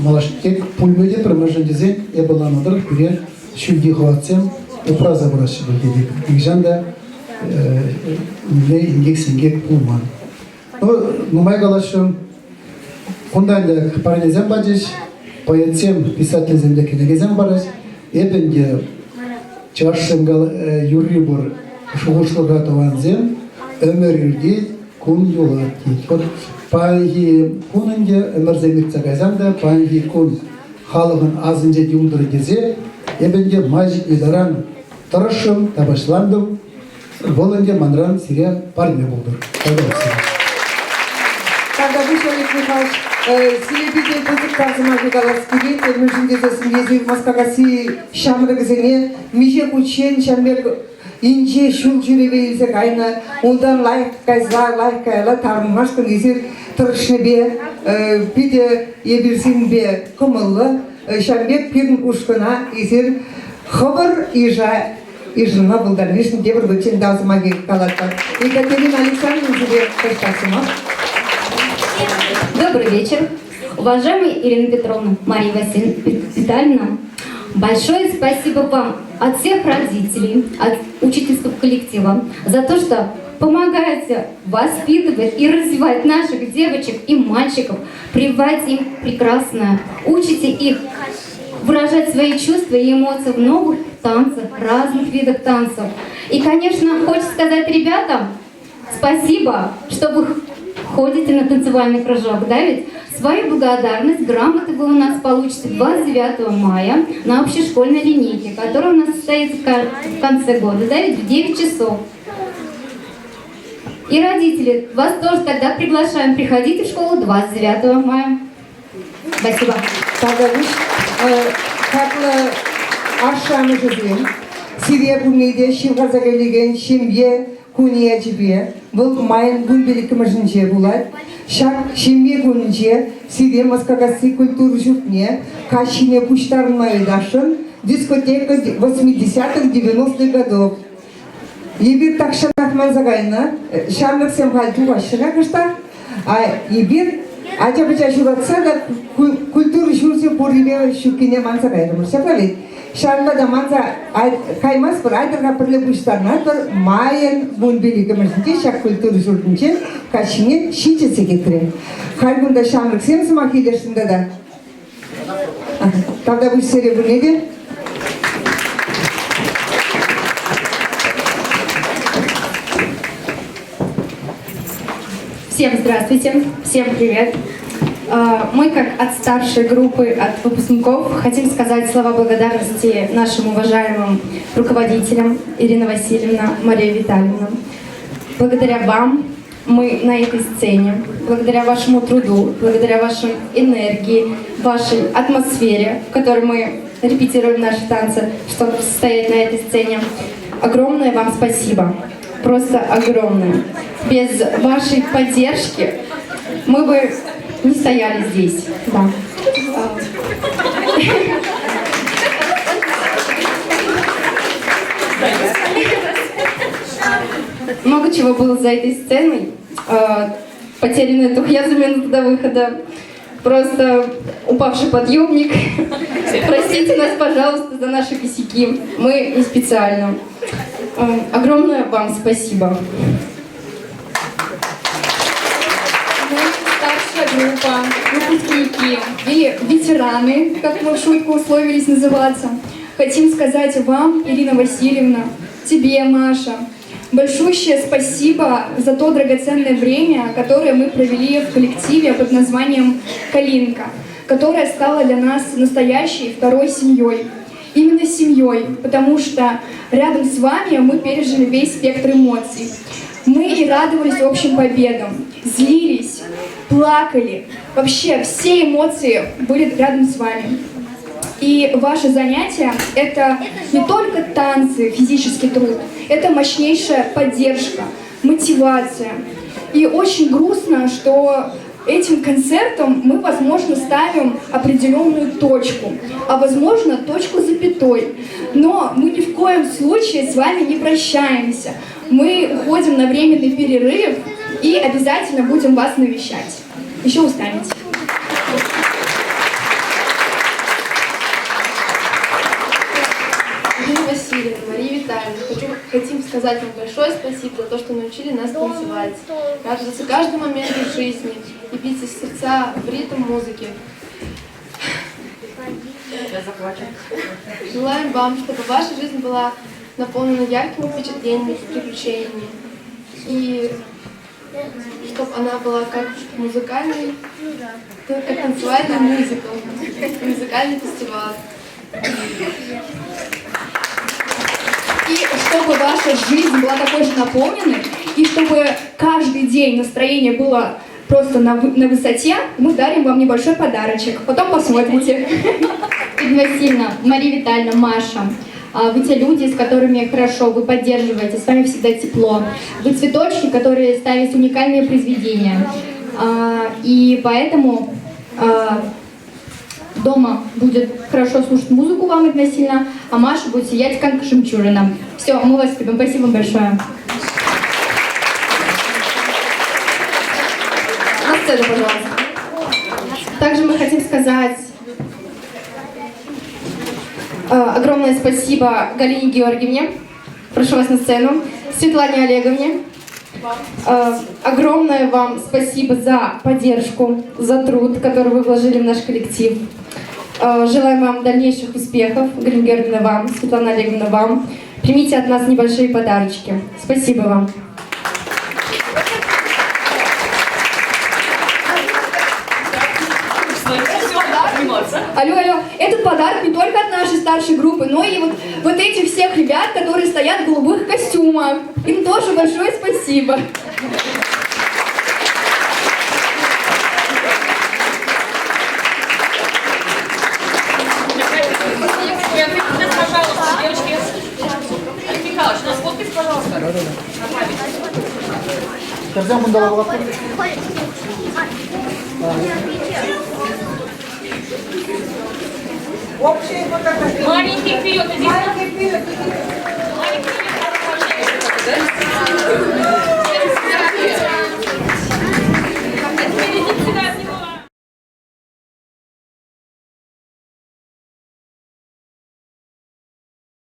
Малашне пулмӗ те пӗр, мӗншӗн тесен эпӗ ӑнланнӑ тӑрӑх пире ҫӳлти хӑватсем упраса пыраҫҫӗ пуль тетӗп. Нихӑҫан та нимле инкек-синкек пулман. Ну, нумай калаҫрӑм. Кунта ӗнтӗ парнесем пачӗҫ, поэтсем, писательсем те кӗнекесем парӗҫ. Эпӗ ӗнтӗ чӑвашсен юрри пур шухӑшлӑха тӑвансем, ӗмӗр иртет, кун юлать тет. Вот паянхи кун ӗнтӗ ӗмӗрсем иртсе кайсан та паянхи кун халӑхӑн асӗнче юлтӑр тесе эпӗ ӗнтӗ май ҫитнӗ таран тӑрӑшрӑм, тапаҫлантӑм. Вӑл ӗнтӗ манран сире парне пултӑр. Тавтапуҫ, Олег Михайлович. Сире питӗ пысӑк тав сӑмахӗ калас килет. Мӗншӗн тесессӗн эсир Москакасси ҫамрӑкӗсене миҫе хутчен ҫав пек инҫе ҫул ҫӳреве илсе кайнӑ, унтан лайӑх кайса, лайӑх каялла таврӑнмашкӑн эсир тӑрӑшнипе питӗ эпир сирӗнпе кӑмӑллӑ. Ҫавӑн пек пирӗн ушкӑна эсир хӑвӑр йыша йышӑнма пултарнишӗн тепӗр хутчен тав сӑмахӗ калатпӑр. Екатерина Александровна сире кӑштах сӑмах. Добрый вечер. Уважаемая Ирина Петровна, Мария Васильевна Витальевна, большое спасибо вам от всех родителей, от учительского коллектива за то, что помогаете воспитывать и развивать наших девочек и мальчиков, прививать им прекрасное, учите их выражать свои чувства и эмоции в новых танцах, разных видах танцев. И, конечно, хочется сказать ребятам спасибо, что вы ходите на танцевальный кружок, да ведь? Свою благодарность грамоты вы у нас получите 29 мая на общешкольной линейке, которая у нас состоится в конце года, да ведь в 9 часов. И родители, вас тоже тогда приглашаем. Приходите в школу 29 мая. Спасибо. Тавтапуҫ. Хаклӑ ашшӗ-амӑшӗсем, сире пурне те ҫывхарса килекен ҫемье кунӗ ячӗпе, вӑл майӑн вунпиллӗкмӗшӗнче пулать. Ҫак ҫемье кунӗнче сире Москакасси культура ҫуртне каҫхине пуҫтарӑнма ыйтасшӑн дискотека 80-х 90-х годов. Эпир тахҫанах манса кайнӑ, ҫамрӑксем халь тухаҫҫӗ-ха кӑштах. А эпир ача-пӑча ҫуратса та культура ҫурчӗ пуррипе ҫуккине манса кайрӑмӑр. Ҫапла ведь? Ҫавӑнпа та манса каймастпӑр, айтӑр-ха пӗрле пуҫтарӑнатпӑр. Майӑн вунпиллӗкмӗшӗнче ҫак культура ҫуртӗнче каҫхине ҫичӗ сехетре. Халь кунта ҫамрӑксем сӑмах илесшӗн тата. Тавтапуҫ сире пурне те. Всем здравствуйте, всем привет. Мы, как от старшей группы, от выпускников, хотим сказать слова благодарности нашим уважаемым руководителям Ирина Васильевна, Мария Витальевна. Благодаря вам мы на этой сцене, благодаря вашему труду, благодаря вашей энергии, вашей атмосфере, в которой мы репетируем наши танцы, чтобы стоять на этой сцене. Огромное вам спасибо. Просто огромное. Без вашей поддержки мы бы не стояли здесь. Да. Много чего было за этой сценой. Потерянная тухья за минуту до выхода. Просто упавший подъемник. Простите нас, пожалуйста, за наши косяки. Мы не специально. Огромное вам спасибо. Мы старшая группа, выпускники или ветераны, как мы в шутку условились называться. Хотим сказать вам, Ирина Васильевна, тебе, Маша, большущее спасибо за то драгоценное время, которое мы провели в коллективе под названием «Калинка», которая стала для нас настоящей второй семьей. Именно семьей, потому что рядом с вами мы пережили весь спектр эмоций. Мы и радовались общим победам, злились, плакали. Вообще все эмоции были рядом с вами. И ваши занятия – это не только танцы, физический труд, это мощнейшая поддержка, мотивация. И очень грустно, что этим концертом мы, возможно, ставим определенную точку, а, возможно, точку запятой. Но мы ни в коем случае с вами не прощаемся. Мы уходим на временный перерыв и обязательно будем вас навещать. Еще устанете. Ирина Васильевна, Мария Витальевна, хотим сказать вам большое спасибо за то, что научили нас танцевать, радоваться каждому моменту в жизни и биться сердца в ритм музыки. Желаем вам, чтобы ваша жизнь была наполнена яркими впечатлениями и приключениями, и чтобы она была как музыкальный, как танцевальный мюзикл, музыкальный фестиваль. И чтобы ваша жизнь была такой же наполненной, и чтобы каждый день настроение было просто на высоте, мы дарим вам небольшой подарочек. Потом посмотрите. Ирина Васильевна, Мария Витальевна, Маша, вы те люди, с которыми хорошо, вы поддерживаете, с вами всегда тепло. Вы цветочки, которые ставите уникальные произведения. И поэтому дома будет хорошо слушать музыку вам, Ирина Васильевна, а Маша будет сиять как жемчужина. Все, мы вас любим. Спасибо вам большое. На сцену, пожалуйста. Также мы хотим сказать огромное спасибо Галине Георгиевне. Прошу вас на сцену. Светлане Олеговне. Огромное вам спасибо за поддержку, за труд, который вы вложили в наш коллектив. Желаем вам дальнейших успехов. Галина Георгиевна вам, Светлана Олеговна вам. Примите от нас небольшие подарочки. Спасибо вам. Алло, алло, этот подарок не только от нашей старшей группы, но и вот этих всех ребят, которые стоят в голубых костюмах. Им тоже большое спасибо. Пожалуйста, девочки. Олег Михайлович, у нас подпись, пожалуйста. На память. Маленький вперед, иди. Маленький вперед, иди. Маленький вперед.